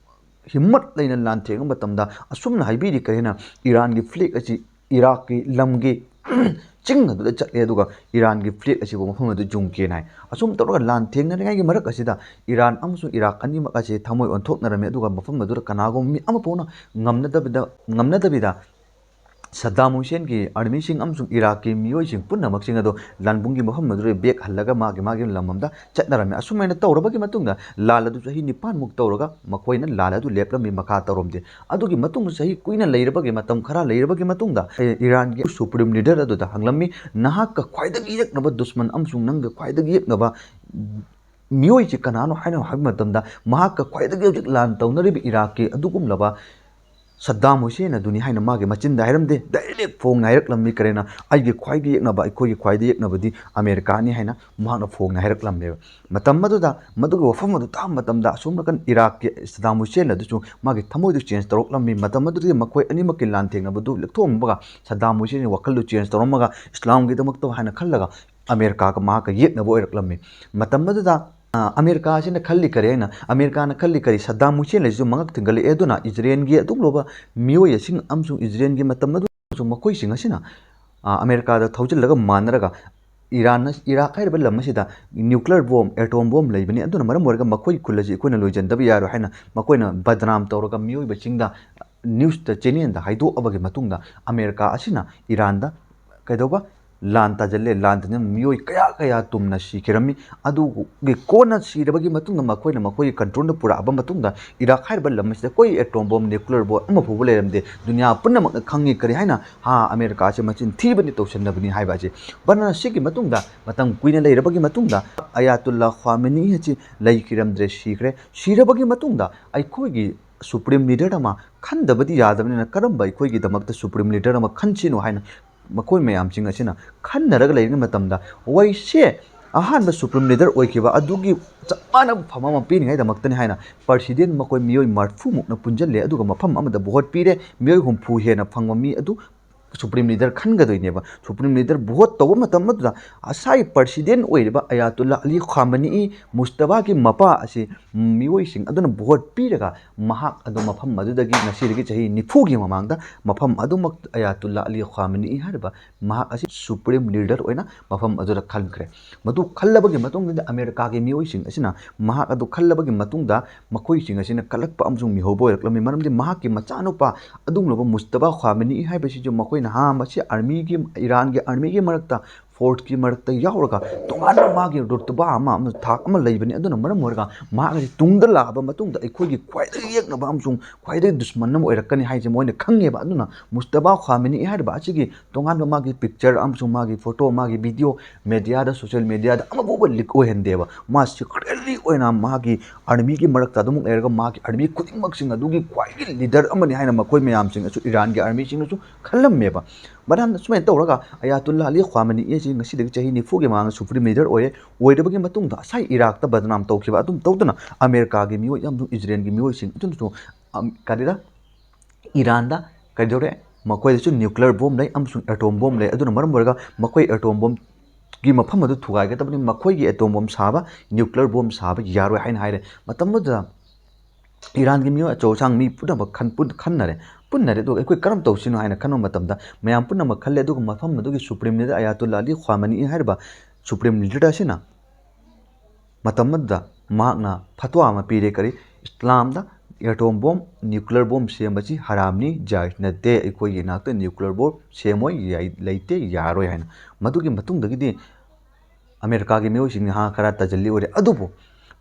ꯍꯤꯝꯃꯠ ꯂꯩꯅ ꯂꯥꯟꯊꯦꯡꯕ ꯃꯇꯝꯗ ꯑꯁꯨꯝꯅ ꯍꯥꯏꯕꯤꯔꯤ, ꯀꯔꯤꯅ ꯏꯔꯥꯟꯒꯤ ꯐ꯭ꯂꯦꯛ ꯑꯁꯤ ꯏꯔꯥꯛꯀꯤ ꯂꯝꯒꯤ ꯆꯤꯡ ꯑꯗꯨꯗ ꯆꯠꯂꯦ, ꯑꯗꯨꯒ ꯏꯔꯥꯟꯒꯤ ꯐ꯭ꯂꯦꯛ ꯑꯁꯤꯕꯨ ꯃꯐꯝ ꯑꯗꯨ ꯌꯨꯡꯒꯦꯅ ꯍꯥꯏ꯫ ꯑꯁꯨꯝ ꯇꯧꯔꯒ ꯂꯥꯟ ꯊꯦꯡꯅꯔꯤꯉꯩꯒꯤ ꯃꯔꯛ ꯑꯁꯤꯗ ꯏꯔꯥꯟ ꯑꯃꯁꯨꯡ ꯏꯔꯥꯛ ꯑꯅꯤꯃꯛ ꯑꯁꯤ ꯊꯃꯣꯏ ꯑꯣꯟꯊꯣꯛꯅꯔꯝꯃꯤ, ꯑꯗꯨꯒ ꯃꯐꯝ ꯑꯗꯨꯗ ꯀꯅꯥꯒꯨꯝꯕ ꯃꯤ ꯑꯃ ꯐꯥꯎꯅ ꯉꯝꯅꯗꯕꯤꯗ ꯉꯝꯅꯗꯕꯤꯗ ꯁꯗꯥꯝ ꯍꯨꯁꯦꯟꯒꯤ ꯑꯥꯔꯃꯤꯁꯤꯡ ꯑꯃꯁꯨꯡ ꯏꯔꯥꯛꯀꯤ ꯃꯤꯑꯣꯏꯁꯤꯡ ꯄꯨꯝꯅꯃꯛꯁꯤꯡ ꯑꯗꯨ ꯂꯥꯟꯕꯨꯡꯒꯤ ꯃꯐꯝ ꯑꯗꯨꯗ ꯕꯦꯛ ꯍꯜꯂꯒ ꯃꯥꯒꯤ ꯃꯥꯒꯤ ꯂꯝ ꯑꯃꯗ ꯆꯠꯅꯔꯝꯃꯤ꯫ ꯑꯁꯨꯃꯥꯏꯅ ꯇꯧꯔꯕꯒꯤ ꯃꯇꯨꯡꯗ ꯂꯥꯟ ꯑꯗꯨ ꯆꯍꯤ ꯅꯤꯄꯥꯟꯃꯨꯛ ꯇꯧꯔꯒ ꯃꯈꯣꯏꯅ ꯂꯥꯟ ꯑꯗꯨ ꯂꯦꯞꯂꯝꯃꯤ, ꯃꯈꯥ ꯇꯧꯔꯝꯗꯦ꯫ ꯑꯗꯨꯒꯤ ꯃꯇꯨꯡꯗ ꯆꯍꯤ ꯀꯨꯏꯅ ꯂꯩꯔꯕꯒꯤ, ꯃꯇꯝ ꯈꯔ ꯂꯩꯔꯕꯒꯤ ꯃꯇꯨꯡꯗ, ꯑꯦ, ꯏꯔꯥꯟꯒꯤ ꯁꯨꯄ꯭ꯔꯤꯝ ꯂꯤꯗꯔ ꯑꯗꯨꯗ ꯍꯪꯂꯝꯃꯤ, "ꯅꯍꯥꯛꯀ ꯈ꯭ꯋꯥꯏꯗꯒꯤ ꯌꯦꯛꯅꯕ ꯗꯨꯁꯃꯟ ꯑꯃꯁꯨꯡ ꯅꯪꯒ ꯈ꯭ꯋꯥꯏꯗꯒꯤ ꯌꯦꯛꯅꯕ ꯃꯤꯑꯣꯏꯁꯤ ꯀꯅꯥꯅꯣ?" ꯍꯥꯏꯅ ꯍꯥꯏꯕ ꯃꯇꯝꯗ, ꯃꯍꯥꯛꯀ ꯈ꯭ꯋꯥꯏꯗꯒꯤ ꯍꯧꯖꯤꯛ ꯂꯥꯟ ꯇꯧꯅꯔꯤꯕ ꯏꯔꯥꯛꯀꯤ ꯑꯗꯨꯒꯨꯝꯂꯕ ꯁꯗꯥꯝ ꯍꯨꯁꯦꯟ ꯑꯗꯨꯅꯤ ꯍꯥꯏꯅ ꯃꯥꯒꯤ ꯃꯆꯤꯟꯗ ꯍꯥꯏꯔꯝꯗꯦ, ꯗꯥꯏꯔꯦꯛ ꯐꯣꯡꯅ ꯍꯥꯏꯔꯛꯂꯝꯃꯤ꯫ ꯀꯔꯤꯅ, "ꯑꯩꯒꯤ ꯈ꯭ꯋꯥꯏꯗꯒꯤ ꯌꯦꯛꯅꯕ, ꯑꯩꯈꯣꯏꯒꯤ ꯈ꯭ꯋꯥꯏꯗꯒꯤ ꯌꯦꯛꯅꯕꯗꯤ ꯑꯃꯦꯔꯤꯀꯥꯅꯤ" ꯍꯥꯏꯅ ꯃꯍꯥꯛꯅ ꯐꯣꯡꯅ ꯍꯥꯏꯔꯛꯂꯝꯃꯦꯕ꯫ ꯃꯇꯝ ꯑꯗꯨꯗ ꯃꯗꯨꯒꯤ ꯋꯥꯐꯝ ꯑꯗꯨ ꯇꯥꯕ ꯃꯇꯝꯗ, ꯑꯁꯣꯝ ꯅꯥꯀꯟ ꯏꯔꯥꯛꯀꯤ ꯁꯗꯥꯝ ꯍꯨꯁꯦꯟ ꯑꯗꯨꯁꯨ ꯃꯥꯒꯤ ꯊꯃꯣꯏꯗꯨ ꯆꯦꯟꯖ ꯇꯧꯔꯛꯂꯝꯃꯤ꯫ ꯃꯇꯝ ꯑꯗꯨꯗꯒꯤ ꯃꯈꯣꯏ ꯑꯅꯤꯃꯛꯀꯤ ꯂꯥꯟꯊꯦꯡꯅꯕꯗꯨ ꯂꯦꯞꯊꯣꯛꯂꯝꯃꯒ, ꯁꯗꯥꯝ ꯍꯨꯁꯦꯟꯒꯤ ꯋꯥꯈꯜꯗꯨ ꯆꯦꯟꯖ ꯇꯧꯔꯝꯃꯒ, ꯏꯁꯂꯥꯝꯒꯤꯗꯃꯛꯇ ꯍꯥꯏꯅ ꯈꯜꯂꯒ ꯑꯃꯦꯔꯤꯀꯥꯒ ꯃꯍꯥꯛꯀ ꯌꯦꯛꯅꯕ ꯑꯣꯏꯔꯛꯂꯝꯃꯤ꯫ ꯃꯇꯝ ꯑꯗꯨꯗ, ꯑ, ꯑꯃꯦꯔꯤꯀꯥ ꯑꯁꯤꯅ ꯈꯜꯂꯤ ꯀꯔꯤ ꯍꯥꯏꯅ, ꯑꯃꯦꯔꯤꯀꯥꯅ ꯈꯜꯂꯤ ꯀꯔꯤ, ꯁꯗꯥꯝ ꯍꯨꯁꯦꯟ ꯑꯁꯤꯁꯨ ꯃꯉꯛ ꯊꯤꯡꯒꯠꯂꯛꯑꯦ꯫ ꯑꯗꯨꯅ ꯏꯖꯔꯦꯜꯒꯤ ꯑꯗꯨꯒꯨꯝꯂꯕ ꯃꯤꯑꯣꯏ ꯑꯁꯤꯡ ꯑꯃꯁꯨꯡ ꯏꯖꯔꯦꯜꯒꯤ ꯃꯇꯝ ꯑꯗꯨ ꯑꯃꯁꯨꯡ ꯃꯈꯣꯏꯁꯤꯡ ꯑꯁꯤꯅ, ꯑ, ꯑꯃꯦꯔꯤꯀꯥꯗ ꯊꯧꯖꯤꯜꯂꯒ ꯃꯥꯟꯅꯔꯒ, ꯏꯔꯥꯟꯅ, ꯏꯔꯥꯛ ꯍꯥꯏꯔꯤꯕ ꯂꯝ ꯑꯁꯤꯗ ꯅ꯭ꯌꯨꯀ꯭ꯂꯤꯌꯔ ꯕꯣꯝ, ꯑꯦꯇꯣꯝ ꯕꯣꯝ ꯂꯩꯕꯅꯤ, ꯑꯗꯨꯅ ꯃꯔꯝ ꯑꯣꯏꯔꯒ ꯃꯈꯣꯏꯒꯤ ꯈꯨꯜ ꯑꯁꯤ ꯑꯩꯈꯣꯏꯅ ꯂꯣꯏꯁꯤꯟꯗꯕ ꯌꯥꯔꯣꯏ ꯍꯥꯏꯅ ꯃꯈꯣꯏꯅ ꯕꯗꯅꯥꯝ ꯇꯧꯔꯒ ꯃꯤꯑꯣꯏꯕꯁꯤꯡꯗ, ꯅ꯭ꯌꯨꯁꯇ, ꯆꯦꯅꯦꯜꯗ ꯍꯥꯏꯗꯣꯛꯑꯕꯒꯤ ꯃꯇꯨꯡꯗ, ꯑꯃꯦꯔꯤꯀꯥ ꯑꯁꯤꯅ ꯏꯔꯥꯟꯗ ꯀꯩꯗꯧꯕ? ꯂꯥꯟ ꯇꯥꯖꯜꯂꯦ꯫ ꯂꯥꯟ ꯇꯥꯖꯟ ꯃꯤꯑꯣꯏ ꯀꯌꯥ ꯀꯌꯥ ꯇꯨꯝꯅ ꯁꯤꯈꯤꯔꯝꯃꯤ꯫ ꯑꯗꯨꯒꯤ ꯀꯣꯟꯅ ꯁꯤꯔꯕꯒꯤ ꯃꯇꯨꯡꯗ ꯃꯈꯣꯏꯅ ꯃꯈꯣꯏꯒꯤ ꯀꯟꯇ꯭ꯔꯣꯜꯗ ꯄꯨꯔꯛꯑꯕ ꯃꯇꯨꯡꯗ, ꯏꯔꯥꯛ ꯍꯥꯏꯔꯤꯕ ꯂꯝ ꯑꯁꯤꯗ ꯑꯩꯈꯣꯏ ꯑꯦꯇꯣꯝ ꯕꯣꯝ, ꯅ꯭ꯌꯨꯀ꯭ꯂꯤꯌꯔ ꯕꯣꯝ ꯑꯃ ꯐꯥꯎꯕ ꯂꯩꯔꯝꯗꯦ꯫ ꯗꯨꯅꯤꯌꯥ ꯄꯨꯝꯅꯃꯛꯅ ꯈꯪꯉꯤ꯫ ꯀꯔꯤ ꯍꯥꯏꯅ? ꯍꯥ, ꯑꯃꯦꯔꯤꯀꯥꯁꯦ ꯃꯆꯤꯟ ꯊꯤꯕꯅꯤ, ꯇꯧꯁꯟꯅꯕꯅꯤ ꯍꯥꯏꯕ ꯑꯁꯤ꯫ ꯕꯅ ꯁꯤꯒꯤ ꯃꯇꯨꯡꯗ, ꯃꯇꯝ ꯀꯨꯏꯅ ꯂꯩꯔꯕꯒꯤ ꯃꯇꯨꯡꯗ, ꯑꯌꯥꯇꯨꯜꯂꯥ ꯈ꯭ꯋꯥꯃꯤꯅꯤ ꯑꯁꯤ ꯂꯩꯈꯤꯔꯝꯗ꯭ꯔꯦ, ꯁꯤꯈ꯭ꯔꯦ꯫ ꯁꯤꯔꯕꯒꯤ ꯃꯇꯨꯡꯗ ꯑꯩꯈꯣꯏꯒꯤ ꯁꯨꯄ꯭ꯔꯤꯝ ꯂꯤꯗꯔ ꯑꯃ ꯈꯟꯗꯕꯗꯤ ꯌꯥꯗꯕꯅꯤꯅ, ꯀꯔꯝꯕ ꯑꯩꯈꯣꯏꯒꯤꯗꯃꯛꯇ ꯁꯨꯄ꯭ꯔꯤꯝ ꯂꯤꯗꯔ ꯑꯃ ꯈꯟꯁꯤꯅꯣ ꯍꯥꯏꯅ ꯃꯈꯣꯏ ꯃꯌꯥꯝꯁꯤꯡ ꯑꯁꯤꯅ ꯈꯟꯅꯔꯒ ꯂꯩꯔꯤꯉꯩ ꯃꯇꯝꯗ, ꯋꯥꯔꯤꯁꯦ ꯑꯍꯥꯟꯕ ꯁꯨꯄ꯭ꯔꯤꯝ ꯂꯤꯗꯔ ꯑꯣꯏꯈꯤꯕ ꯑꯗꯨꯒꯤ ꯆꯞ ꯃꯥꯟꯅꯕ ꯐꯝ ꯑꯃ ꯄꯤꯅꯤꯡꯉꯥꯏꯗꯃꯛꯇꯅꯤ ꯍꯥꯏꯅ ꯄ꯭ꯔꯁꯤꯗꯦꯟ ꯃꯈꯣꯏ ꯃꯤꯑꯣꯏ ꯃꯔꯐꯨꯃꯨꯛꯅ ꯄꯨꯟꯁꯤꯜꯂꯦ, ꯑꯗꯨꯒ ꯃꯐꯝ ꯑꯃꯗ ꯚꯣꯠ ꯄꯤꯔꯦ꯫ ꯃꯤꯑꯣꯏ ꯍꯨꯝꯐꯨ ꯍꯦꯟꯅ ꯐꯪꯕ ꯃꯤ ꯑꯗꯨ ꯁꯨꯄ꯭ꯔꯤꯝ ꯂꯤꯗꯔ ꯈꯟꯒꯗꯣꯏꯅꯦꯕ꯫ ꯁꯨꯄ꯭ꯔꯤꯝ ꯂꯤꯗꯔ ꯚꯣꯠ ꯇꯧꯕ ꯃꯇꯝ ꯑꯗꯨꯗ ꯉꯁꯥꯏ ꯄ꯭ꯔꯁꯤꯗꯦꯟ ꯑꯣꯏꯔꯤꯕ ꯑꯌꯥꯇꯨꯜꯂꯥ ꯑꯂꯤ ꯈꯥꯃꯅꯤ ꯃꯨꯁꯇꯕꯥꯒꯤ ꯃꯄꯥ ꯑꯁꯤ ꯃꯤꯑꯣꯏꯁꯤꯡ ꯑꯗꯨꯅ ꯚꯣꯠ ꯄꯤꯔꯒ ꯃꯍꯥꯛ ꯑꯗꯨ ꯃꯐꯝ ꯑꯗꯨꯗꯒꯤ ꯉꯁꯤꯗꯒꯤ ꯆꯍꯤ ꯅꯤꯐꯨꯒꯤ ꯃꯃꯥꯡꯗ ꯃꯐꯝ ꯑꯗꯨꯃꯛ ꯑꯌꯥꯇꯨꯜꯂꯥ ꯑꯂꯤ ꯈꯥꯃꯅꯤ ꯍꯥꯏꯔꯤꯕ ꯃꯍꯥꯛ ꯑꯁꯤ ꯁꯨꯄ꯭ꯔꯤꯝ ꯂꯤꯗꯔ ꯑꯣꯏꯅ ꯃꯐꯝ ꯑꯗꯨꯗ ꯈꯟꯈ꯭ꯔꯦ꯫ ꯃꯗꯨ ꯈꯜꯂꯕꯒꯤ ꯃꯇꯨꯡꯗꯗꯤ ꯑꯃꯦꯔꯤꯀꯥꯒꯤ ꯃꯤꯑꯣꯏꯁꯤꯡ ꯑꯁꯤꯅ ꯃꯍꯥꯛ ꯑꯗꯨ ꯈꯜꯂꯕꯒꯤ ꯃꯇꯨꯡꯗ ꯃꯈꯣꯏꯁꯤꯡ ꯑꯁꯤꯅ ꯀꯜꯂꯛꯄ ꯑꯃꯁꯨꯡ ꯃꯤꯍꯧꯕ ꯑꯣꯏꯔꯛꯂꯝꯃꯤ꯫ ꯃꯔꯝꯗꯤ ꯃꯍꯥꯛꯀꯤ ꯃꯆꯥꯅꯨꯄꯥ ꯑꯗꯨꯒꯨꯝꯂꯕ ꯃꯨꯁꯇꯕꯥ ꯈ꯭ꯋꯥꯃꯤꯅꯤ ꯍꯥꯏꯕꯁꯤꯁꯨ ꯃꯈꯣꯏꯅ ꯍꯥ ꯃꯁꯤ ꯑꯥꯔꯃꯤꯒꯤ, ꯏꯔꯥꯟꯒꯤ ꯑꯥꯔꯃꯤꯒꯤ ꯃꯔꯛꯇ, ꯐꯣꯔꯁꯀꯤ ꯃꯔꯛꯇ ꯌꯥꯎꯔꯒ ꯇꯣꯉꯥꯟꯕ ꯃꯥꯒꯤ ꯔꯨꯇꯕꯥ ꯑꯃ, ꯑꯃ ꯊꯥꯛ ꯑꯃ ꯂꯩꯕꯅꯤ꯫ ꯑꯗꯨꯅ ꯃꯔꯝ ꯑꯣꯏꯔꯒ ꯃꯍꯥꯛ ꯑꯁꯤ ꯇꯨꯡꯗ ꯂꯥꯛꯑꯕ ꯃꯇꯨꯡꯗ ꯑꯩꯈꯣꯏꯒꯤ ꯈ꯭ꯋꯥꯏꯗꯒꯤ ꯌꯦꯛꯅꯕ ꯑꯃꯁꯨꯡ ꯈ꯭ꯋꯥꯏꯗꯒꯤ ꯗꯨꯁꯃꯟ ꯑꯃ ꯑꯣꯏꯔꯛꯀꯅꯤ ꯍꯥꯏꯁꯦ ꯃꯣꯏꯅ ꯈꯪꯉꯦꯕ꯫ ꯑꯗꯨꯅ ꯃꯨꯁꯇꯕꯥ ꯈ꯭ꯋꯥꯃꯤꯅꯤ ꯍꯥꯏꯔꯤꯕ ꯑꯁꯤꯒꯤ ꯇꯣꯉꯥꯟꯕ ꯃꯥꯒꯤ ꯄꯤꯛꯆꯔ ꯑꯃꯁꯨꯡ ꯃꯥꯒꯤ ꯐꯣꯇꯣ, ꯃꯥꯒꯤ ꯚꯤꯗꯤꯑꯣ ꯃꯦꯗꯤꯌꯥꯗ, ꯁꯣꯁꯤꯌꯦꯜ ꯃꯦꯗꯤꯌꯥꯗ ꯑꯃꯐꯥꯎꯕ ꯂꯤꯛ ꯑꯣꯏꯍꯟꯗꯦꯕ꯫ ꯃꯥ ꯁꯤꯀ꯭ꯔꯦꯠꯂꯤ ꯑꯣꯏꯅ ꯃꯥꯒꯤ ꯑꯥꯔꯃꯤꯒꯤ ꯃꯔꯛꯇ ꯑꯗꯨꯃꯛ ꯂꯩꯔꯒ ꯃꯥꯒꯤ ꯑꯥꯔꯃꯤ ꯈꯨꯗꯤꯡꯃꯛꯁꯤꯡ ꯑꯗꯨꯒꯤ ꯈ꯭ꯋꯥꯏꯗꯒꯤ ꯂꯤꯗꯔ ꯑꯃꯅꯤ ꯍꯥꯏꯅ ꯃꯈꯣꯏ ꯃꯌꯥꯝꯁꯤꯡꯅꯁꯨ, ꯏꯔꯥꯟꯒꯤ ꯑꯥꯔꯃꯤꯁꯤꯡꯅꯁꯨ ꯈꯜꯂꯝꯃꯦꯕ꯫ ꯃꯔꯝ ꯁꯨꯃꯥꯏꯅ ꯇꯧꯔꯒ ꯑꯌꯥꯇꯨꯜꯂꯥ ꯑꯂꯤ ꯈ꯭ꯋꯥꯃꯅꯤ ꯑꯁꯤ ꯉꯁꯤꯗꯒꯤ ꯆꯍꯤ ꯅꯤꯐꯨꯒꯤ ꯃꯃꯥꯡꯗ ꯁꯨꯄ꯭ꯔꯤꯝ ꯂꯤꯗꯔ ꯑꯣꯏꯔꯦ꯫ ꯑꯣꯏꯔꯕꯒꯤ ꯃꯇꯨꯡꯗ ꯉꯁꯥꯏ ꯏꯔꯥꯛꯇ ꯕꯗꯅꯥꯝ ꯇꯧꯈꯤꯕ ꯑꯗꯨꯝ ꯇꯧꯗꯅ ꯑꯃꯦꯔꯤꯀꯥꯒꯤ ꯃꯤꯑꯣꯏ ꯑꯃꯁꯨꯡ ꯏꯖꯔꯦꯜꯒꯤ ꯃꯤꯑꯣꯏꯁꯤꯡ ꯑꯗꯨꯅꯁꯨ, ꯑꯝ, ꯀꯔꯤꯗ, ꯏꯔꯥꯟꯗ ꯀꯩꯗꯧꯔꯦ? ꯃꯈꯣꯏꯗꯁꯨ ꯅ꯭ꯌꯨꯀ꯭ꯂꯤꯌꯔ ꯕꯣꯝ ꯂꯩ ꯑꯃꯁꯨꯡ ꯑꯦꯇꯣꯝ ꯕꯣꯝ ꯂꯩ꯫ ꯑꯗꯨꯅ ꯃꯔꯝ ꯑꯣꯏꯔꯒ ꯃꯈꯣꯏ ꯑꯦꯇꯣꯝ ꯕꯣꯝꯒꯤ ꯃꯐꯝ ꯑꯗꯨ ꯊꯨꯒꯥꯏꯒꯗꯕꯅꯤ꯫ ꯃꯈꯣꯏꯒꯤ ꯑꯦꯇꯣꯝ ꯕꯣꯝ ꯁꯥꯕ, ꯅ꯭ꯌꯨꯀ꯭ꯂꯤꯌꯔ ꯕꯣꯝ ꯁꯥꯕ ꯌꯥꯔꯣꯏ ꯍꯥꯏꯅ ꯍꯥꯏꯔꯦ꯫ ꯃꯇꯝ ꯑꯗꯨꯗ ꯏꯔꯥꯟꯒꯤ ꯃꯤꯑꯣꯏ ꯑꯆꯧ ꯑꯁꯥꯡ ꯃꯤ ꯄꯨꯝꯅꯃꯛ ꯈꯟ-, ꯄꯨꯟ-, ꯈꯟꯅꯔꯦ꯫ ꯄꯨꯟꯅꯔꯦ꯫ ꯑꯗꯨꯒ ꯑꯩꯈꯣꯏ ꯀꯔꯝ ꯇꯧꯁꯤꯅꯣ ꯍꯥꯏꯅ ꯈꯟꯕ ꯃꯇꯝꯗ ꯃꯌꯥꯝ ꯄꯨꯝꯅꯃꯛ ꯈꯜꯂꯦ꯫ ꯑꯗꯨꯒ ꯃꯐꯝ ꯑꯗꯨꯒꯤ ꯁꯨꯄ꯭ꯔꯤꯝ ꯂꯤꯗꯔ ꯑꯌꯥꯇꯨꯜꯂꯥ ꯑꯂꯤ ꯈ꯭ꯋꯥꯃꯅꯤ ꯍꯥꯏꯔꯤꯕ ꯁꯨꯄ꯭ꯔꯤꯝ ꯂꯤꯗꯔ ꯑꯁꯤꯅ ꯃꯇꯝ ꯑꯗꯨꯗ ꯃꯍꯥꯛꯅ ꯐꯠꯋꯥ ꯑꯃ ꯄꯤꯔꯦ꯫ ꯀꯔꯤ? ꯏꯁꯂꯥꯝꯗ ꯑꯦꯇꯣꯝ ꯕꯣꯝ, ꯅ꯭ꯌꯨꯀ꯭ꯂꯤꯌꯔ ꯕꯣꯝ ꯁꯦꯝꯕꯁꯤ ꯍꯔꯥꯝꯅꯤ, ꯖꯥꯏꯖ ꯅꯠꯇꯦ, ꯑꯩꯈꯣꯏꯒꯤ ꯏꯅꯥꯛꯇ ꯅ꯭ꯌꯨꯀ꯭ꯂꯤꯌꯔ ꯕꯣꯝ ꯁꯦꯝꯃꯣꯏ, ꯌꯥꯏ-, ꯂꯩꯇꯦ, ꯌꯥꯔꯣꯏ ꯍꯥꯏꯅ꯫ ꯃꯗꯨꯒꯤ ꯃꯇꯨꯡꯗꯒꯤꯗꯤ ꯑꯃꯦꯔꯤꯀꯥꯒꯤ ꯃꯤꯑꯣꯏꯁꯤꯡ ꯉꯥꯏꯍꯥꯛ ꯈꯔ ꯇꯥꯁꯤꯜꯂꯤ ꯑꯣꯏꯔꯦ꯫ ꯑꯗꯨꯕꯨ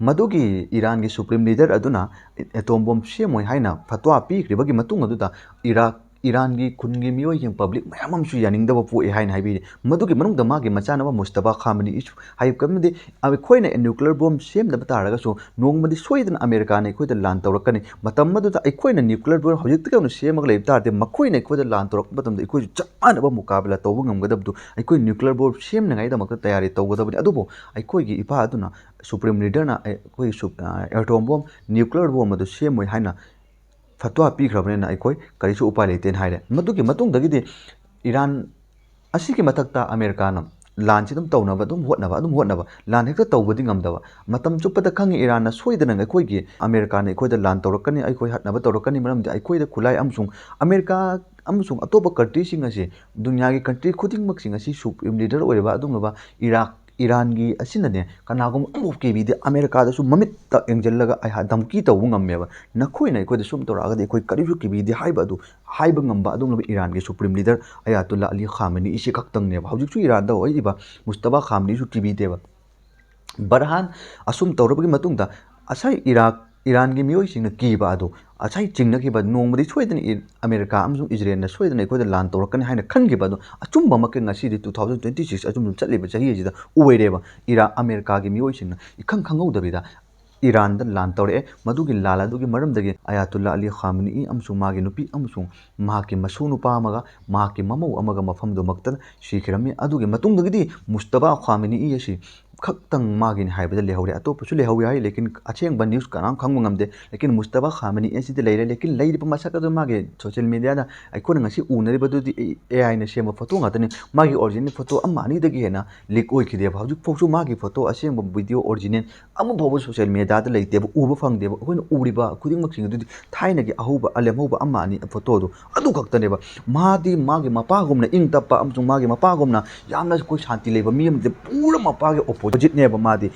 ꯃꯗꯨꯒꯤ ꯏꯔꯥꯟꯒꯤ ꯁꯨꯄ꯭ꯔꯤꯝ ꯂꯤꯗꯔ ꯑꯗꯨꯅ ꯑꯦꯇꯣꯝ ꯕꯣꯝ ꯁꯦꯝꯃꯣꯏ ꯍꯥꯏꯅ ꯐꯠꯋꯥ ꯄꯤꯈ꯭ꯔꯤꯕꯒꯤ ꯃꯇꯨꯡ ꯑꯗꯨꯗ ꯏꯔꯥꯛ, ꯏꯔꯥꯟꯒꯤ ꯈꯨꯟꯒꯤ ꯃꯤꯑꯣꯏꯁꯤꯡ, ꯄꯕ꯭ꯂꯤꯛ ꯃꯌꯥꯝ ꯑꯃꯁꯨ ꯌꯥꯅꯤꯡꯗꯕ ꯄꯣꯛꯑꯦ ꯍꯥꯏꯅ ꯍꯥꯏꯕꯤꯔꯤ꯫ ꯃꯗꯨꯒꯤ ꯃꯅꯨꯡꯗ ꯃꯥꯒꯤ ꯃꯆꯥꯅꯨꯄꯥ ꯃꯨꯁꯇꯕꯥ ꯈꯥꯃꯅꯤ ꯏꯁꯨ ꯍꯥꯏꯕꯗꯤ ꯑꯩꯈꯣꯏꯅ ꯅ꯭ꯌꯨꯀ꯭ꯂꯤꯌꯔ ꯕꯣꯝ ꯁꯦꯝꯗꯕ ꯇꯥꯔꯒꯁꯨ ꯅꯣꯡꯃꯗꯤ ꯁꯣꯏꯗꯅ ꯑꯃꯦꯔꯤꯀꯥꯅ ꯑꯩꯈꯣꯏꯗ ꯂꯥꯟ ꯇꯧꯔꯛꯀꯅꯤ꯫ ꯃꯇꯝ ꯑꯗꯨꯗ ꯑꯩꯈꯣꯏꯅ ꯅ꯭ꯌꯨꯀ꯭ꯂꯤꯌꯔ ꯕꯣꯝ ꯍꯧꯖꯤꯛꯇꯒꯤ ꯍꯧꯅ ꯁꯦꯝꯃꯒ ꯂꯩꯕ ꯇꯥꯔꯗꯤ ꯃꯈꯣꯏꯅ ꯑꯩꯈꯣꯏꯗ ꯂꯥꯟ ꯇꯧꯔꯛꯄ ꯃꯇꯝꯗ ꯑꯩꯈꯣꯏꯁꯨ ꯆꯞ ꯃꯥꯟꯅꯕ ꯃꯨꯀꯥꯕꯂꯥ ꯇꯧꯕ ꯉꯝꯒꯗꯕꯗꯨ ꯑꯩꯈꯣꯏ ꯅ꯭ꯌꯨꯀ꯭ꯂꯤꯌꯔ ꯕꯣꯝ ꯁꯦꯝꯅꯉꯥꯏꯗꯃꯛꯇ ꯇꯌꯥꯔꯤ ꯇꯧꯒꯗꯕꯅꯤ꯫ ꯑꯗꯨꯕꯨ ꯑꯩꯈꯣꯏꯒꯤ ꯏꯄꯥ ꯑꯗꯨꯅ ꯁꯨꯄ꯭ꯔꯤꯝ ꯂꯤꯗꯔꯅ ꯑꯩꯈꯣꯏ ꯁꯨ-, ꯑ, ꯑꯦꯇꯣꯝ ꯕꯣꯝ, ꯅ꯭ꯌꯨꯀ꯭ꯂꯤꯌꯔ ꯕꯣꯝ ꯑꯗꯨ ꯁꯦꯝꯃꯣꯏ ꯍꯥꯏꯅ ꯐꯠꯋꯥ ꯄꯤꯈ꯭ꯔꯕꯅꯤꯅ ꯑꯩꯈꯣꯏ ꯀꯔꯤꯁꯨ ꯎꯄꯥꯏ ꯂꯩꯇꯦꯅ ꯍꯥꯏꯔꯦ꯫ ꯃꯗꯨꯒꯤ ꯃꯇꯨꯡꯗꯒꯤꯗꯤ ꯏꯔꯥꯟ ꯑꯁꯤꯒꯤ ꯃꯊꯛꯇ ꯑꯃꯦꯔꯤꯀꯥꯅ ꯂꯥꯟꯁꯤ ꯑꯗꯨꯝ ꯇꯧꯅꯕ, ꯑꯗꯨꯝ ꯍꯣꯠꯅꯕ, ꯑꯗꯨꯝ ꯍꯣꯠꯅꯕ, ꯂꯥꯟ ꯍꯦꯛꯇ ꯇꯧꯕꯗꯤ ꯉꯝꯗꯕ꯫ ꯃꯇꯝ ꯆꯨꯞꯄꯗ ꯈꯪꯉꯤ ꯏꯔꯥꯟꯅ ꯁꯣꯏꯗꯅ ꯑꯩꯈꯣꯏꯒꯤ, ꯑꯃꯦꯔꯤꯀꯥꯅ ꯑꯩꯈꯣꯏꯗ ꯂꯥꯟ ꯇꯧꯔꯛꯀꯅꯤ, ꯑꯩꯈꯣꯏ ꯍꯥꯠꯅꯕ ꯇꯧꯔꯛꯀꯅꯤ, ꯃꯔꯝꯗꯤ ꯑꯩꯈꯣꯏꯗ ꯈꯨꯠꯂꯥꯏ ꯑꯃꯁꯨꯡ ꯑꯃꯦꯔꯤꯀꯥ ꯑꯃꯁꯨꯡ ꯑꯇꯣꯞꯄ ꯀꯟꯇ꯭ꯔꯤꯁꯤꯡ ꯑꯁꯤ, ꯗꯨꯅꯤꯌꯥꯒꯤ ꯀꯟꯇ꯭ꯔꯤ ꯈꯨꯗꯤꯡꯃꯛꯁꯤꯡ ꯑꯁꯤ ꯁꯨꯄ꯭ꯔꯤꯝ ꯂꯤꯗꯔ ꯑꯣꯏꯔꯤꯕ ꯑꯗꯨꯒꯨꯝꯂꯕ ꯏꯔꯥꯛ, ꯏꯔꯥꯟꯒꯤ ꯑꯁꯤꯅꯅꯦ ꯀꯅꯥꯒꯨꯝꯕ ꯑꯃꯐꯥꯎ ꯀꯤꯕꯤꯗꯦ꯫ ꯑꯃꯦꯔꯤꯀꯥꯗꯁꯨ ꯃꯃꯤꯠꯇ ꯌꯦꯡꯁꯤꯜꯂꯒ ꯑꯩꯍꯥꯛ ꯙꯝꯀꯤ ꯇꯧꯕ ꯉꯝꯃꯦꯕ, "ꯅꯈꯣꯏꯅ ꯑꯩꯈꯣꯏꯗ ꯁꯨꯝ ꯇꯧꯔꯛꯑꯒꯗꯤ ꯑꯩꯈꯣꯏ ꯀꯔꯤꯁꯨ ꯀꯤꯕꯤꯗꯦ" ꯍꯥꯏꯕ ꯑꯗꯨ ꯍꯥꯏꯕ ꯉꯝꯕ ꯑꯗꯨꯒꯨꯝꯂꯕ ꯏꯔꯥꯟꯒꯤ ꯁꯨꯄ꯭ꯔꯤꯝ ꯂꯤꯗꯔ ꯑꯌꯥꯇꯨꯜꯂꯥ ꯑꯂꯤ ꯈꯥꯃꯦꯅꯤ ꯑꯁꯤ ꯈꯛꯇꯪꯅꯦꯕ꯫ ꯍꯧꯖꯤꯛꯁꯨ ꯏꯔꯥꯟꯗ ꯑꯣꯏꯔꯤꯕ ꯃꯨꯁꯇꯕꯥ ꯈꯥꯃꯦꯅꯤꯁꯨ ꯀꯤꯕꯤꯗꯦꯕ꯫ ꯕꯔꯍꯥꯟ ꯑꯁꯨꯝ ꯇꯧꯔꯕꯒꯤ ꯃꯇꯨꯡꯗ ꯉꯁꯥꯏ ꯏꯔꯥꯛ, ꯏꯔꯥꯟꯒꯤ ꯃꯤꯑꯣꯏꯁꯤꯡꯅ ꯀꯤꯕ ꯑꯗꯨ, ꯉꯁꯥꯏ ꯆꯤꯡꯅꯈꯤꯕ, ꯅꯣꯡꯃꯗꯤ ꯁꯣꯏꯗꯅ ꯏ-, ꯑꯃꯦꯔꯤꯀꯥ ꯑꯃꯁꯨꯡ ꯏꯖꯔꯦꯜꯅ ꯁꯣꯏꯗꯅ ꯑꯩꯈꯣꯏꯗ ꯂꯥꯟ ꯇꯧꯔꯛꯀꯅꯤ ꯍꯥꯏꯅ ꯈꯟꯈꯤꯕ ꯑꯗꯨ ꯑꯆꯨꯝꯕꯃꯛꯀꯤ ꯉꯁꯤꯗꯤ two thousand twenty six ꯑꯆꯨꯝꯕ ꯆꯠꯂꯤꯕ ꯆꯍꯤ ꯑꯁꯤꯗ ꯑꯣꯏꯔꯦꯕ꯫ ꯏꯔꯥ-, ꯑꯃꯦꯔꯤꯀꯥꯒꯤ ꯃꯤꯑꯣꯏꯁꯤꯡꯅ ꯏꯈꯪ ꯈꯪꯍꯧꯗꯕꯤꯗ ꯏꯔꯥꯟꯗ ꯂꯥꯟ ꯇꯧꯔꯛꯑꯦ꯫ ꯃꯗꯨꯒꯤ ꯂꯥꯟ ꯑꯗꯨꯒꯤ ꯃꯔꯝꯗꯒꯤ ꯑꯌꯥꯇꯨꯜꯂꯥ ꯑꯂꯤ ꯈꯥꯃꯦꯅꯤ ꯑꯃꯁꯨꯡ ꯃꯥꯒꯤ ꯅꯨꯄꯤ ꯑꯃꯁꯨꯡ ꯃꯍꯥꯛꯀꯤ ꯃꯁꯨ ꯅꯨꯄꯥ ꯑꯃꯒ ꯃꯍꯥꯛꯀꯤ ꯃꯃꯧ ꯑꯃꯒ ꯃꯐꯝꯗꯨꯃꯛꯇ ꯁꯤꯈꯤꯔꯝꯃꯤ꯫ ꯑꯗꯨꯒꯤ ꯃꯇꯨꯡꯗꯒꯤꯗꯤ ꯃꯨꯁꯇꯕꯥ ꯈꯥꯃꯦꯅꯤ ꯑꯁꯤ ꯈꯛꯇꯪ ꯃꯥꯒꯤꯅꯤ ꯍꯥꯏꯕꯗ ꯂꯩꯍꯧꯔꯦ꯫ ꯑꯇꯣꯞꯄꯁꯨ ꯂꯩꯍꯧꯋꯤ ꯍꯥꯏ, ꯂꯦꯀꯤꯟ ꯑꯁꯦꯡꯕ ꯅ꯭ꯌꯨꯁ ꯀꯅꯥꯝ ꯈꯪꯕ ꯉꯝꯗꯦ꯫ ꯂꯦꯀꯤꯟ ꯃꯨꯁꯇꯕꯥ ꯈꯥꯃꯦꯅꯤ ꯑꯁꯤꯗꯤ ꯂꯩꯔꯦ꯫ ꯂꯦꯀꯤꯟ ꯂꯩꯔꯤꯕ ꯃꯁꯛ ꯑꯗꯨ ꯃꯥꯒꯤ ꯁꯣꯁꯤꯌꯦꯜ ꯃꯦꯗꯤꯌꯥꯗ ꯑꯩꯈꯣꯏꯅ ꯉꯁꯤ ꯎꯅꯔꯤꯕꯗꯨꯗꯤ ꯑꯦ ꯑꯥꯏꯅ ꯁꯦꯝꯕ ꯐꯣꯇꯣ ꯉꯥꯛꯇꯅꯤ꯫ ꯃꯥꯒꯤ ꯑꯣꯔꯤꯖꯤꯅꯦꯜ ꯐꯣꯇꯣ ꯑꯃ ꯑꯅꯤꯗꯒꯤ ꯍꯦꯟꯅ ꯂꯤꯛ ꯑꯣꯏꯈꯤꯗꯦꯕ꯫ ꯍꯧꯖꯤꯛꯐꯥꯎꯁꯨ ꯃꯥꯒꯤ ꯐꯣꯇꯣ ꯑꯁꯦꯡꯕ ꯚꯤꯗꯤꯑꯣ ꯑꯣꯔꯤꯖꯤꯅꯦꯜ ꯑꯃꯐꯥꯎꯕ ꯁꯣꯁꯤꯌꯦꯜ ꯃꯦꯗꯤꯌꯥꯗ ꯂꯩꯇꯦꯕ, ꯎꯕ ꯐꯪꯗꯦꯕ꯫ ꯑꯩꯈꯣꯏꯅ ꯎꯔꯤꯕ ꯈꯨꯗꯤꯡꯃꯛꯁꯤꯡ ꯑꯗꯨꯗꯤ ꯊꯥꯏꯅꯒꯤ ꯑꯍꯧꯕ, ꯂꯦꯝꯍꯧꯕ ꯑꯃ ꯑꯅꯤ ꯐꯣꯇꯣꯗꯣ ꯑꯗꯨ ꯈꯛꯇꯅꯦꯕ꯫ ꯃꯥꯗꯤ ꯃꯥꯒꯤ ꯃꯄꯥꯒꯨꯝꯅ ꯏꯪ ꯇꯞꯄ ꯑꯃꯁꯨꯡ ꯃꯥꯒꯤ ꯃꯄꯥꯒꯨꯝꯅ ꯌꯥꯝꯅ ꯑꯩꯈꯣꯏ ꯁꯥꯟꯇꯤ ꯂꯩꯕ ꯃꯤ ꯑꯃꯗꯤ ꯄꯨꯔꯥ ꯃꯄꯥꯒꯤ ꯑꯣꯄꯣꯖꯤꯠꯅꯦꯕ ꯃꯥꯗꯤ꯫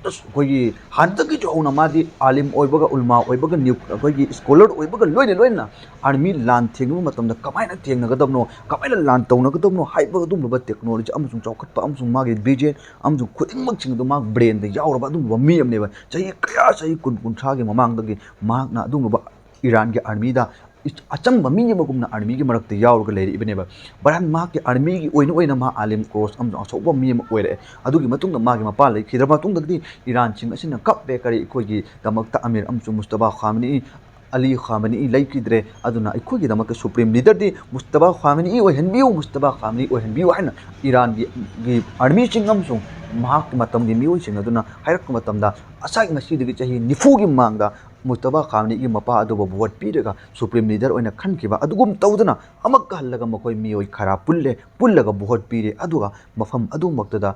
ꯑꯁ, ꯑꯩꯈꯣꯏꯒꯤ ꯍꯥꯟꯅꯗꯒꯤꯁꯨ ꯍꯧꯅ ꯃꯥꯗꯤ ꯑꯥꯂꯤꯝ ꯑꯣꯏꯕꯒ, ꯎꯂꯃꯥ ꯑꯣꯏꯕꯒ, ꯅ꯭ꯌꯨ-, ꯑꯩꯈꯣꯏꯒꯤ ꯁ꯭ꯀꯣꯂꯔ ꯑꯣꯏꯕꯒ ꯂꯣꯏꯅ ꯂꯣꯏꯅꯅ ꯑꯥꯔꯃꯤ ꯂꯥꯟ ꯊꯦꯡꯅꯕ ꯃꯇꯝꯗ ꯀꯃꯥꯏꯅ ꯊꯦꯡꯅꯒꯗꯕꯅꯣ, ꯀꯃꯥꯏꯅ ꯂꯥꯟ ꯇꯧꯅꯒꯗꯕꯅꯣ ꯍꯥꯏꯕ ꯑꯗꯨꯒꯨꯝꯂꯕ ꯇꯦꯛꯅꯣꯂꯣꯖꯤ ꯑꯃꯁꯨꯡ ꯆꯥꯎꯈꯠꯄ ꯑꯃꯁꯨꯡ ꯃꯥꯒꯤ ꯚꯤꯖꯟ ꯑꯃꯁꯨꯡ ꯈꯨꯗꯤꯡꯃꯛꯁꯤꯡ ꯑꯗꯨ ꯃꯥ ꯕ꯭ꯔꯦꯟꯗ ꯌꯥꯎꯔꯕ ꯑꯗꯨꯒꯨꯝꯂꯕ ꯃꯤ ꯑꯃꯅꯦꯕ꯫ ꯆꯍꯤ ꯀꯌꯥ, ꯆꯍꯤ ꯀꯨꯟ, ꯀꯨꯟꯊ꯭ꯔꯥꯒꯤ ꯃꯃꯥꯡꯗꯒꯤ ꯃꯍꯥꯛꯅ ꯑꯗꯨꯒꯨꯝꯂꯕ ꯏꯔꯥꯟꯒꯤ ꯑꯥꯔꯃꯤꯗ ꯏꯆ-, ꯑꯆꯝꯕ ꯃꯤ ꯑꯃꯒꯨꯝꯅ ꯑꯥꯔꯃꯤꯒꯤ ꯃꯔꯛꯇ ꯌꯥꯎꯔꯒ ꯂꯩꯔꯛꯏꯕꯅꯦꯕ꯫ ꯕꯔꯍꯥꯟ ꯃꯍꯥꯛꯀꯤ ꯑꯥꯔꯃꯤꯒꯤ ꯑꯣꯏꯅ ꯑꯣꯏꯅ ꯃꯍꯥꯛ ꯑꯥꯂꯤꯝ ꯀ꯭ꯔꯣꯁ ꯑꯃꯁꯨꯡ ꯑꯆꯧꯕ ꯃꯤ ꯑꯃ ꯑꯣꯏꯔꯛꯑꯦ꯫ ꯑꯗꯨꯒꯤ ꯃꯇꯨꯡꯗ ꯃꯥꯒꯤ ꯃꯄꯥ ꯂꯩꯈꯤꯗ꯭ꯔꯕ ꯃꯇꯨꯡꯗꯒꯤꯗꯤ ꯏꯔꯥꯟꯁꯤꯡ ꯑꯁꯤꯅ ꯀꯞꯄꯦ, ꯀꯔꯤ ꯑꯩꯈꯣꯏꯒꯤꯗꯃꯛꯇ ꯑꯃꯤꯔ ꯑꯃꯁꯨꯡ ꯃꯨꯁꯇꯕꯥ ꯈꯥꯃꯤꯅꯤ ꯑꯂꯤ ꯈꯥꯃꯅꯤ ꯂꯩꯈꯤꯗ꯭ꯔꯦ꯫ ꯑꯗꯨꯅ ꯑꯩꯈꯣꯏꯒꯤꯗꯃꯛꯇ ꯁꯨꯄ꯭ꯔꯤꯝ ꯂꯤꯗꯔꯗꯤ ꯃꯨꯁꯇꯕꯥ ꯈꯥꯃꯅꯤ ꯑꯣꯏꯍꯟꯕꯤꯌꯨ, ꯃꯨꯁꯇꯕꯥ ꯈꯥꯃꯅꯤ ꯑꯣꯏꯍꯟꯕꯤꯌꯨ ꯍꯥꯏꯅ ꯏꯔꯥꯟꯒꯤ, ꯒꯤ ꯑꯥꯔꯃꯤꯁꯤꯡ ꯑꯃꯁꯨꯡ ꯃꯍꯥꯛꯀꯤ ꯃꯇꯝꯒꯤ ꯃꯤꯑꯣꯏꯁꯤꯡ ꯑꯗꯨꯅ ꯍꯥꯏꯔꯛꯄ ꯃꯇꯝꯗ, ꯉꯁꯥꯏ ꯉꯁꯤꯗꯒꯤ ꯆꯍꯤ ꯅꯤꯐꯨꯒꯤ ꯃꯃꯥꯡꯗ ꯃꯨꯁꯇꯕꯥ ꯈꯥꯃꯅꯤꯒꯤ ꯃꯄꯥ ꯑꯗꯨꯕꯨ ꯚꯣꯠ ꯄꯤꯔꯒ ꯁꯨꯄ꯭ꯔꯤꯝ ꯂꯤꯗꯔ ꯑꯣꯏꯅ ꯈꯟꯈꯤꯕ ꯑꯗꯨꯒꯨꯝ ꯇꯧꯗꯅ, ꯑꯃꯨꯛꯀ ꯍꯜꯂꯒ ꯃꯈꯣꯏ ꯃꯤꯑꯣꯏ ꯈꯔ ꯄꯨꯜꯂꯦ, ꯄꯨꯜꯂꯒ ꯚꯣꯠ ꯄꯤꯔꯦ꯫ ꯑꯗꯨꯒ ꯃꯐꯝ ꯑꯗꯨꯃꯛꯇꯗ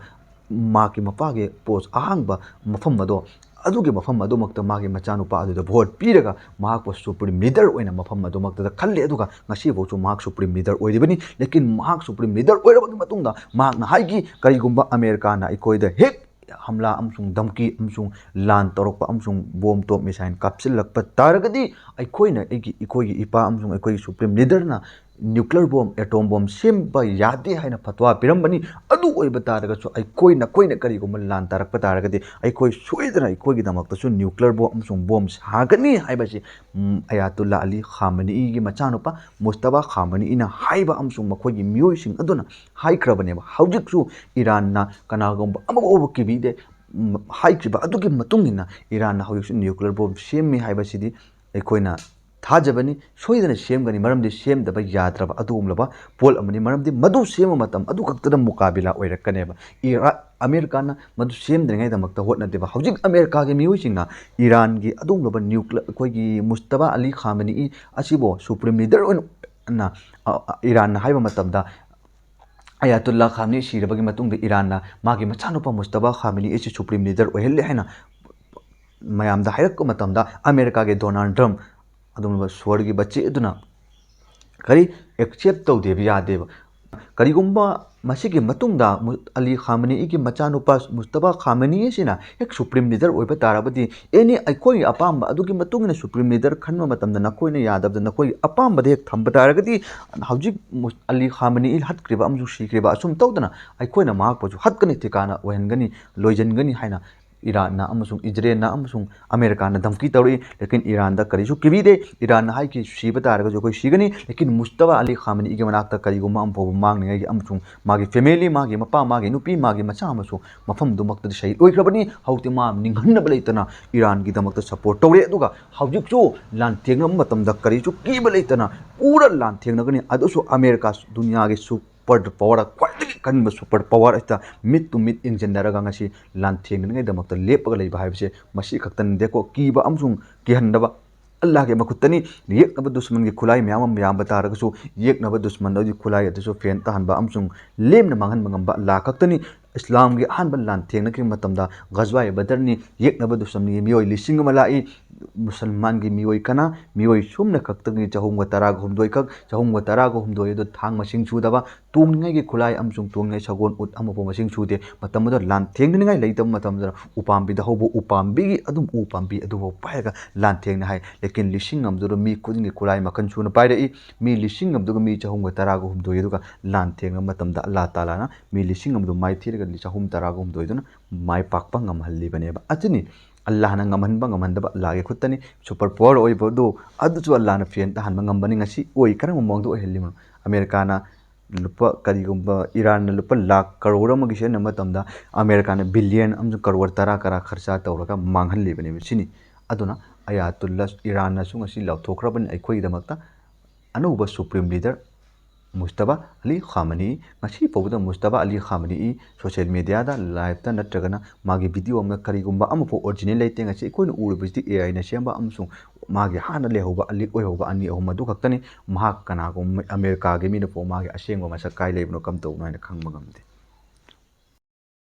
ꯃꯍꯥꯛꯀꯤ ꯃꯄꯥꯒꯤ ꯄꯣꯁ ꯑꯍꯥꯡꯕ ꯃꯐꯝ ꯑꯗꯣ, ꯑꯗꯨꯒꯤ ꯃꯐꯝ ꯑꯗꯨꯃꯛꯇ ꯃꯥꯒꯤ ꯃꯆꯥꯅꯨꯄꯥ ꯑꯗꯨꯗ ꯚꯣꯠ ꯄꯤꯔꯒ ꯃꯍꯥꯛꯄꯨ ꯁꯨꯄ꯭ꯔꯤꯝ ꯂꯤꯗꯔ ꯑꯣꯏꯅ ꯃꯐꯝ ꯑꯗꯨꯃꯛꯇꯗ ꯈꯜꯂꯤ꯫ ꯑꯗꯨꯒ ꯉꯁꯤꯐꯥꯎꯁꯨ ꯃꯍꯥꯛ ꯁꯨꯄ꯭ꯔꯤꯝ ꯂꯤꯗꯔ ꯑꯣꯏꯔꯤꯕꯅꯤ꯫ ꯂꯦꯀꯤꯟ ꯃꯍꯥꯛ ꯁꯨꯄ꯭ꯔꯤꯝ ꯂꯤꯗꯔ ꯑꯣꯏꯔꯕꯒꯤ ꯃꯇꯨꯡꯗ ꯃꯍꯥꯛꯅ ꯍꯥꯏꯈꯤ, ꯀꯔꯤꯒꯨꯝꯕ ꯑꯃꯦꯔꯤꯀꯥꯅ ꯑꯩꯈꯣꯏꯗ ꯍꯦꯛ ꯍꯝꯂꯥ ꯑꯃꯁꯨꯡ ꯙꯝꯀꯤ ꯑꯃꯁꯨꯡ ꯂꯥꯟ ꯇꯧꯔꯛꯄ ꯑꯃꯁꯨꯡ ꯕꯣꯝ ꯇꯣꯞ ꯃꯤꯁꯥꯏꯜ ꯀꯥꯞꯁꯤꯜꯂꯛꯄ ꯇꯥꯔꯒꯗꯤ, ꯑꯩꯈꯣꯏꯅ, ꯑꯩꯒꯤ, ꯑꯩꯈꯣꯏꯒꯤ ꯏꯄꯥ ꯑꯃꯁꯨꯡ ꯑꯩꯈꯣꯏꯒꯤ ꯁꯨꯄ꯭ꯔꯤꯝ ꯂꯤꯗꯔꯅ ꯅ꯭ꯌꯨꯀ꯭ꯂꯤꯌꯔ ꯕꯣꯝ, ꯑꯦꯇꯣꯝ ꯕꯣꯝ ꯁꯦꯝꯕ ꯌꯥꯗꯦ ꯍꯥꯏꯅ ꯐꯠꯋꯥ ꯄꯤꯔꯝꯕꯅꯤ꯫ ꯑꯗꯨ ꯑꯣꯏꯕ ꯇꯥꯔꯒꯁꯨ, ꯑꯩꯈꯣꯏ, ꯅꯈꯣꯏꯅ ꯀꯔꯤꯒꯨꯝꯕ ꯂꯥꯟ ꯇꯥꯔꯛꯄ ꯇꯥꯔꯒꯗꯤ, ꯑꯩꯈꯣꯏ ꯁꯣꯏꯗꯅ ꯑꯩꯈꯣꯏꯒꯤꯗꯃꯛꯇꯁꯨ ꯅ꯭ꯌꯨꯀ꯭ꯂꯤꯌꯔ ꯕꯣꯝ ꯑꯃꯁꯨꯡ ꯕꯣꯝ ꯁꯥꯒꯅꯤ ꯍꯥꯏꯕꯁꯤ, ꯎꯝ, ꯑꯌꯥꯇꯨꯜꯂꯥ ꯑꯂꯤ ꯈꯥꯃꯅꯤꯒꯤ ꯃꯆꯥꯅꯨꯄꯥ ꯃꯨꯁꯇꯕꯥ ꯈꯥꯃꯅꯤꯅ ꯍꯥꯏꯕ ꯑꯃꯁꯨꯡ ꯃꯈꯣꯏꯒꯤ ꯃꯤꯑꯣꯏꯁꯤꯡ ꯑꯗꯨꯅ ꯍꯥꯏꯈ꯭ꯔꯕꯅꯦꯕ꯫ ꯍꯧꯖꯤꯛꯁꯨ ꯏꯔꯥꯟꯅ ꯀꯅꯥꯒꯨꯝꯕ ꯑꯃꯐꯥꯎꯕ ꯀꯤꯕꯤꯗꯦ꯫ ꯎꯝ, ꯍꯥꯏꯈꯤꯕ ꯑꯗꯨꯒꯤ ꯃꯇꯨꯡ ꯏꯟꯅ ꯏꯔꯥꯟꯅ ꯍꯧꯖꯤꯛꯁꯨ ꯅ꯭ꯌꯨꯀ꯭ꯂꯤꯌꯔ ꯕꯣꯝ ꯁꯦꯝꯃꯤ ꯍꯥꯏꯕꯁꯤꯗꯤ ꯑꯩꯈꯣꯏꯅ ꯊꯥꯖꯕꯅꯤ꯫ ꯁꯣꯏꯗꯅ ꯁꯦꯝꯒꯅꯤ, ꯃꯔꯝꯗꯤ ꯁꯦꯝꯗꯕ ꯌꯥꯗ꯭ꯔꯕ ꯑꯗꯨꯒꯨꯝꯂꯕ ꯄꯣꯠ ꯑꯃꯅꯤ꯫ ꯃꯔꯝꯗꯤ ꯃꯗꯨ ꯁꯦꯝꯕ ꯃꯇꯝ ꯑꯗꯨ ꯈꯛꯇꯗ ꯃꯨꯀꯥꯕꯤꯂꯥ ꯑꯣꯏꯔꯛꯀꯅꯦꯕ꯫ ꯏꯔꯥ-, ꯑꯃꯦꯔꯤꯀꯥꯅ ꯃꯗꯨ ꯁꯦꯝꯗ꯭ꯔꯤꯉꯩꯗꯃꯛꯇ ꯍꯣꯠꯅꯗꯦꯕ꯫ ꯍꯧꯖꯤꯛ ꯑꯃꯦꯔꯤꯀꯥꯒꯤ ꯃꯤꯑꯣꯏꯁꯤꯡꯅ ꯏꯔꯥꯟꯒꯤ ꯑꯗꯨꯒꯨꯝꯂꯕ ꯅ꯭ꯌꯨꯀ꯭ꯂꯤꯌꯔ, ꯑꯩꯈꯣꯏꯒꯤ ꯃꯨꯁꯇꯕꯥ ꯑꯂꯤ ꯈꯥꯃꯅꯤ ꯑꯁꯤꯕꯨ ꯁꯨꯄ꯭ꯔꯤꯝ ꯂꯤꯗꯔ ꯑꯣꯏꯅ, ꯑ, ꯑ, ꯏꯔꯥꯟꯅ ꯍꯥꯏꯕ ꯃꯇꯝꯗ, ꯑꯌꯥꯇꯨꯜꯂꯥ ꯈꯥꯃꯅꯤ ꯁꯤꯔꯕꯒꯤ ꯃꯇꯨꯡꯗ ꯏꯔꯥꯟꯅ ꯃꯥꯒꯤ ꯃꯆꯥꯅꯨꯄꯥ ꯃꯨꯁꯇꯕꯥ ꯈꯥꯃꯅꯤ ꯑꯁꯤ ꯁꯨꯄ꯭ꯔꯤꯝ ꯂꯤꯗꯔ ꯑꯣꯏꯍꯜꯂꯦ ꯍꯥꯏꯅ ꯃꯌꯥꯝꯗ ꯍꯥꯏꯔꯛꯄ ꯃꯇꯝꯗ, ꯑꯃꯦꯔꯤꯀꯥꯒꯤ ꯗꯣꯅꯥꯜꯗ ꯇ꯭ꯔꯝꯞ, ꯑꯗꯨꯒꯨꯝꯂꯕ ꯁ꯭ꯋꯔꯒꯤ ꯕꯆꯦ ꯑꯗꯨꯅ ꯀꯔꯤ ꯑꯦꯛꯁꯦꯞ ꯇꯧꯗꯦꯕ, ꯌꯥꯗꯦꯕ꯫ ꯀꯔꯤꯒꯨꯝꯕ ꯃꯁꯤꯒꯤ ꯃꯇꯨꯡꯗ ꯃꯨ-, ꯑꯂꯤ ꯈꯥꯃꯅꯤꯒꯤ ꯃꯆꯥꯅꯨꯄꯥ ꯃꯨꯁꯇꯕꯥ ꯈꯥꯃꯅꯤ ꯑꯁꯤꯅ ꯍꯦꯛ ꯁꯨꯄ꯭ꯔꯤꯝ ꯂꯤꯗꯔ ꯑꯣꯏꯕ ꯇꯥꯔꯕꯗꯤ, ꯑꯦꯅꯤ ꯑꯩꯈꯣꯏꯒꯤ ꯑꯄꯥꯝꯕ ꯑꯗꯨꯒꯤ ꯃꯇꯨꯡ ꯏꯟꯅ ꯁꯨꯄ꯭ꯔꯤꯝ ꯂꯤꯗꯔ ꯈꯟꯕ ꯃꯇꯝꯗ ꯅꯈꯣꯏꯅ ꯌꯥꯗꯕꯗ ꯅꯈꯣꯏꯒꯤ ꯑꯄꯥꯝꯕꯗ ꯍꯦꯛ ꯊꯝꯕ ꯇꯥꯔꯒꯗꯤ, ꯍꯧꯖꯤꯛ ꯃꯨ-, ꯑꯂꯤ ꯈꯥꯃꯅꯤ ꯍꯠꯈ꯭ꯔꯤꯕ ꯑꯃꯁꯨꯡ ꯁꯤꯈ꯭ꯔꯤꯕ ꯑꯁꯨꯝ ꯇꯧꯗꯅ ꯑꯩꯈꯣꯏꯅ ꯃꯍꯥꯛꯄꯨꯁꯨ ꯍꯠꯀꯅꯤ, ꯊꯤꯀꯥꯅ ꯑꯣꯏꯍꯟꯒꯅꯤ, ꯂꯣꯏꯁꯤꯟꯒꯅꯤ ꯍꯥꯏꯅ ꯏꯔꯥꯟꯅ ꯑꯃꯁꯨꯡ ꯏꯖꯔꯦꯜꯅ ꯑꯃꯁꯨꯡ ꯑꯃꯦꯔꯤꯀꯥꯅ ꯙꯝꯀꯤ ꯇꯧꯔꯛꯏ꯫ ꯂꯦꯀꯤꯟ ꯏꯔꯥꯟꯗ ꯀꯔꯤꯁꯨ ꯀꯤꯕꯤꯗꯦ꯫ ꯏꯔꯥꯟꯅ ꯍꯥꯏꯈꯤ, "ꯁꯤꯕ ꯇꯥꯔꯒꯁꯨ ꯑꯩꯈꯣꯏ ꯁꯤꯒꯅꯤ", ꯂꯦꯀꯤꯟ ꯃꯨꯁꯇꯕꯥ ꯑꯂꯤ ꯈꯥꯃꯅꯤꯒꯤ ꯃꯅꯥꯛꯇ ꯀꯔꯤꯒꯨꯝꯕ ꯑꯃ ꯐꯥꯎꯕ ꯃꯥꯡꯅꯤꯡꯉꯥꯏꯒꯤ ꯑꯃꯁꯨꯡ ꯃꯥꯒꯤ ꯐꯦꯃꯤꯂꯤ, ꯃꯥꯒꯤ ꯃꯄꯥ, ꯃꯥꯒꯤ ꯅꯨꯄꯤ, ꯃꯥꯒꯤ ꯃꯆꯥ ꯑꯃꯁꯨ ꯃꯐꯝꯗꯨꯃꯛꯇꯗꯤ ꯁꯍꯤꯗ ꯑꯣꯏꯈ꯭ꯔꯕꯅꯤ꯫ ꯍꯧꯖꯤꯛꯇꯤ ꯃꯥ ꯅꯤꯡꯍꯟꯅꯕ ꯂꯩꯇꯅ ꯏꯔꯥꯟꯒꯤꯗꯃꯛꯇ ꯁꯄꯣꯔꯠ ꯇꯧꯔꯦ꯫ ꯑꯗꯨꯒ ꯍꯧꯖꯤꯛꯁꯨ ꯂꯥꯟꯊꯦꯡꯅꯕ ꯃꯇꯝꯗ ꯀꯔꯤꯁꯨ ꯀꯤꯕ ꯂꯩꯇꯅ ꯄꯨꯔꯥ ꯂꯥꯟꯊꯦꯡꯅꯒꯅꯤ꯫ ꯑꯗꯨꯁꯨ ꯑꯃꯦꯔꯤꯀꯥ ꯗꯨꯅꯤꯌꯥꯒꯤ ꯁꯨꯄꯔ ꯄꯋꯥꯔ, ꯈ꯭ꯋꯥꯏꯗꯒꯤ ꯀꯟꯕ ꯁꯨꯄꯔ ꯄꯋꯥꯔ ꯑꯁꯤꯗ ꯃꯤꯠ ꯇꯨ ꯃꯤꯠ ꯌꯦꯡꯁꯤꯟꯅꯔꯒ ꯉꯁꯤ ꯂꯥꯟꯊꯦꯡꯅꯅꯤꯡꯉꯥꯏꯗꯃꯛꯇ ꯂꯦꯞꯄꯒ ꯂꯩꯕ ꯍꯥꯏꯕꯁꯦ ꯃꯁꯤ ꯈꯛꯇꯅꯤꯗꯦꯀꯣ꯫ ꯀꯤꯕ ꯑꯃꯁꯨꯡ ꯀꯤꯍꯟꯗꯕ ꯑꯜꯂꯥꯍꯒꯤ ꯃꯈꯨꯠꯇꯅꯤ꯫ ꯌꯦꯛꯅꯕ ꯗꯨꯁꯃꯟꯒꯤ ꯈꯨꯠꯂꯥꯏ ꯃꯌꯥꯝ ꯑꯃ ꯌꯥꯝꯕ ꯇꯥꯔꯒꯁꯨ, ꯌꯦꯛꯅꯕ ꯗꯨꯁꯃꯟ ꯑꯗꯨꯒꯤ ꯈꯨꯠꯂꯥꯏ ꯑꯗꯨꯁꯨ ꯐꯦꯟ ꯇꯥꯍꯟꯕ ꯑꯃꯁꯨꯡ ꯂꯦꯝꯅ ꯃꯥꯡꯍꯟꯕ ꯉꯝꯕ ꯑꯜꯂꯥꯍ ꯈꯛꯇꯅꯤ꯫ ꯏꯁꯂꯥꯝꯒꯤ ꯑꯍꯥꯟꯕ ꯂꯥꯟ ꯊꯦꯡꯅꯈꯤꯕ ꯃꯇꯝꯗ ꯒꯖꯋꯥꯏ ꯕꯗꯔꯅꯤ, ꯌꯦꯛꯅꯕ ꯗꯨꯁꯃꯟꯒꯤ ꯃꯤꯑꯣꯏ ꯂꯤꯁꯤꯡ ꯑꯃ ꯂꯥꯛꯏ꯫ ꯃꯨꯁꯜꯃꯥꯟꯒꯤ ꯃꯤꯑꯣꯏ ꯀꯅꯥ, ꯃꯤꯑꯣꯏ ꯁꯨꯝꯅ ꯈꯛꯇꯒꯤ ꯆꯍꯨꯝꯒ ꯇꯔꯥꯒ ꯍꯨꯝꯗꯣꯏ ꯈꯛ, ꯆꯍꯨꯝꯒ ꯇꯔꯥꯒ ꯍꯨꯝꯗꯣꯏ ꯑꯗꯨ ꯊꯥꯡ ꯃꯁꯤꯡ ꯁꯨꯗꯕ, ꯇꯣꯡꯅꯤꯡꯉꯥꯏꯒꯤ ꯈꯨꯠꯂꯥꯏ ꯑꯃꯁꯨꯡ ꯇꯣꯡꯅꯤꯡꯉꯥꯏ ꯁꯒꯣꯜ ꯎꯠ ꯑꯃꯐꯥꯎ ꯃꯁꯤꯡ ꯁꯨꯗꯦ꯫ ꯃꯇꯝ ꯑꯗꯨꯗ ꯂꯥꯟ ꯊꯦꯡꯅꯅꯤꯡꯉꯥꯏ ꯂꯩꯇꯕ ꯃꯇꯝꯗꯨꯗ ꯎꯄꯥꯝꯕꯤꯗ ꯍꯧꯕ ꯎꯄꯥꯝꯕꯤꯒꯤ ꯑꯗꯨꯝ ꯎ ꯄꯥꯝꯕꯤ ꯑꯗꯨꯐꯥꯎ ꯄꯥꯏꯔꯒ ꯂꯥꯟ ꯊꯦꯡꯅ ꯍꯥꯏ꯫ ꯂꯦꯀꯤꯟ ꯂꯤꯁꯤꯡ ꯑꯃꯗꯨꯗ ꯃꯤ ꯈꯨꯗꯤꯡꯒꯤ ꯈꯨꯠꯂꯥꯏ ꯃꯈꯜ ꯁꯨꯅ ꯄꯥꯏꯔꯛꯏ꯫ ꯃꯤ ꯂꯤꯁꯤꯡ ꯑꯃꯗꯨꯒ ꯃꯤ ꯆꯍꯨꯝꯒ ꯇꯔꯥꯒ ꯍꯨꯝꯗꯣꯏ ꯑꯗꯨꯒ ꯂꯥꯟ ꯊꯦꯡꯅꯕ ꯃꯇꯝꯗ ꯑꯜꯂꯥꯍ ꯇꯥꯂꯥꯅ ꯃꯤ ꯂꯤꯁꯤꯡ ꯑꯃꯗꯨ ꯃꯥꯏꯊꯤꯔꯒ ꯆꯍꯨꯝ ꯇꯔꯥꯒ ꯍꯨꯝꯗꯣꯏꯗꯨꯅ ꯃꯥꯏ ꯄꯥꯛꯄ ꯉꯝꯍꯜꯂꯤꯕꯅꯦꯕ꯫ ꯑꯗꯨꯅꯤ ꯑꯜꯂꯥꯍꯅ ꯉꯝꯍꯟꯕ ꯉꯝꯍꯟꯗꯕ ꯑꯜꯂꯥꯍꯒꯤ ꯈꯨꯠꯇꯅꯤ꯫ ꯁꯨꯄꯔ ꯄꯋꯥꯔ ꯑꯣꯏꯕ ꯑꯗꯨ ꯑꯗꯨꯁꯨ ꯑꯜꯂꯥꯍꯅ ꯐꯦꯟ ꯇꯥꯍꯟꯕ ꯉꯝꯕꯅꯤ꯫ ꯉꯁꯤ ꯑꯣꯏ ꯀꯔꯝꯕ ꯃꯑꯣꯡꯗ ꯑꯣꯏꯍꯜꯂꯤꯕꯅꯣ? ꯑꯃꯦꯔꯤꯀꯥꯅ ꯂꯨꯄꯥ, ꯀꯔꯤꯒꯨꯝꯕ ꯏꯔꯥꯟꯅ ꯂꯨꯄꯥ ꯂꯥꯈ ꯀꯔꯣꯔ ꯑꯃꯒꯤ ꯁꯤꯖꯤꯟꯅꯕ ꯃꯇꯝꯗ ꯑꯃꯦꯔꯤꯀꯥꯅ ꯕꯤꯂꯤꯌꯟ ꯑꯃꯁꯨꯡ ꯀꯔꯣꯔ ꯇꯔꯥ ꯀꯔꯥ ꯈꯔꯆꯥ ꯇꯧꯔꯒ ꯃꯥꯡꯍꯜꯂꯤꯕꯅꯦꯕ꯫ ꯁꯤꯅꯤ꯫ ꯑꯗꯨꯅ ꯑꯌꯥꯇꯨꯜꯂꯥ ꯏꯔꯥꯟꯅꯁꯨ ꯉꯁꯤ ꯂꯥꯎꯊꯣꯛꯈ꯭ꯔꯕꯅꯤ ꯑꯩꯈꯣꯏꯒꯤꯗꯃꯛꯇ꯫ ꯑꯅꯧꯕ ꯁꯨꯄ꯭ꯔꯤꯝ ꯂꯤꯗꯔ ꯃꯨꯁꯇꯕꯥ ꯑꯂꯤ ꯈꯥꯃꯅꯤ, ꯉꯁꯤ ꯐꯥꯎꯕꯗ ꯃꯨꯁꯇꯕꯥ ꯑꯂꯤ ꯈꯥꯃꯅꯤ ꯁꯣꯁꯤꯌꯦꯜ ꯃꯦꯗꯤꯌꯥꯗ ꯂꯥꯏꯞꯇ ꯅꯠꯇ꯭ꯔꯒꯅ ꯃꯥꯒꯤ ꯚꯤꯗꯤꯑꯣ ꯑꯃꯗ ꯀꯔꯤꯒꯨꯝꯕ ꯑꯃꯐꯥꯎ ꯑꯣꯔꯤꯖꯤꯅꯦꯜ ꯂꯩꯇꯦ꯫ ꯉꯁꯤ ꯑꯩꯈꯣꯏꯅ ꯎꯔꯤꯕꯁꯤꯗꯤ ꯑꯦ ꯑꯥꯏꯅ ꯁꯦꯝꯕ ꯑꯃꯁꯨꯡ ꯃꯥꯒꯤ ꯍꯥꯟꯅ ꯂꯩꯍꯧꯕ ꯑꯂꯤꯛ ꯑꯣꯏꯍꯧꯕ ꯑꯅꯤ ꯑꯍꯨꯝ ꯑꯗꯨ ꯈꯛꯇꯅꯤ꯫ ꯃꯍꯥꯛ ꯀꯅꯥꯒꯨꯝꯕ ꯑꯃꯦꯔꯤꯀꯥꯒꯤ ꯃꯤꯅ ꯐꯥꯎ ꯃꯥꯒꯤ ꯑꯁꯦꯡꯕ ꯃꯁꯛ ꯀꯥꯏ ꯂꯩꯕꯅꯣ, ꯀꯝ ꯇꯧꯕꯅꯣ ꯍꯥꯏꯅ ꯈꯪꯕ ꯉꯝꯗꯦ꯫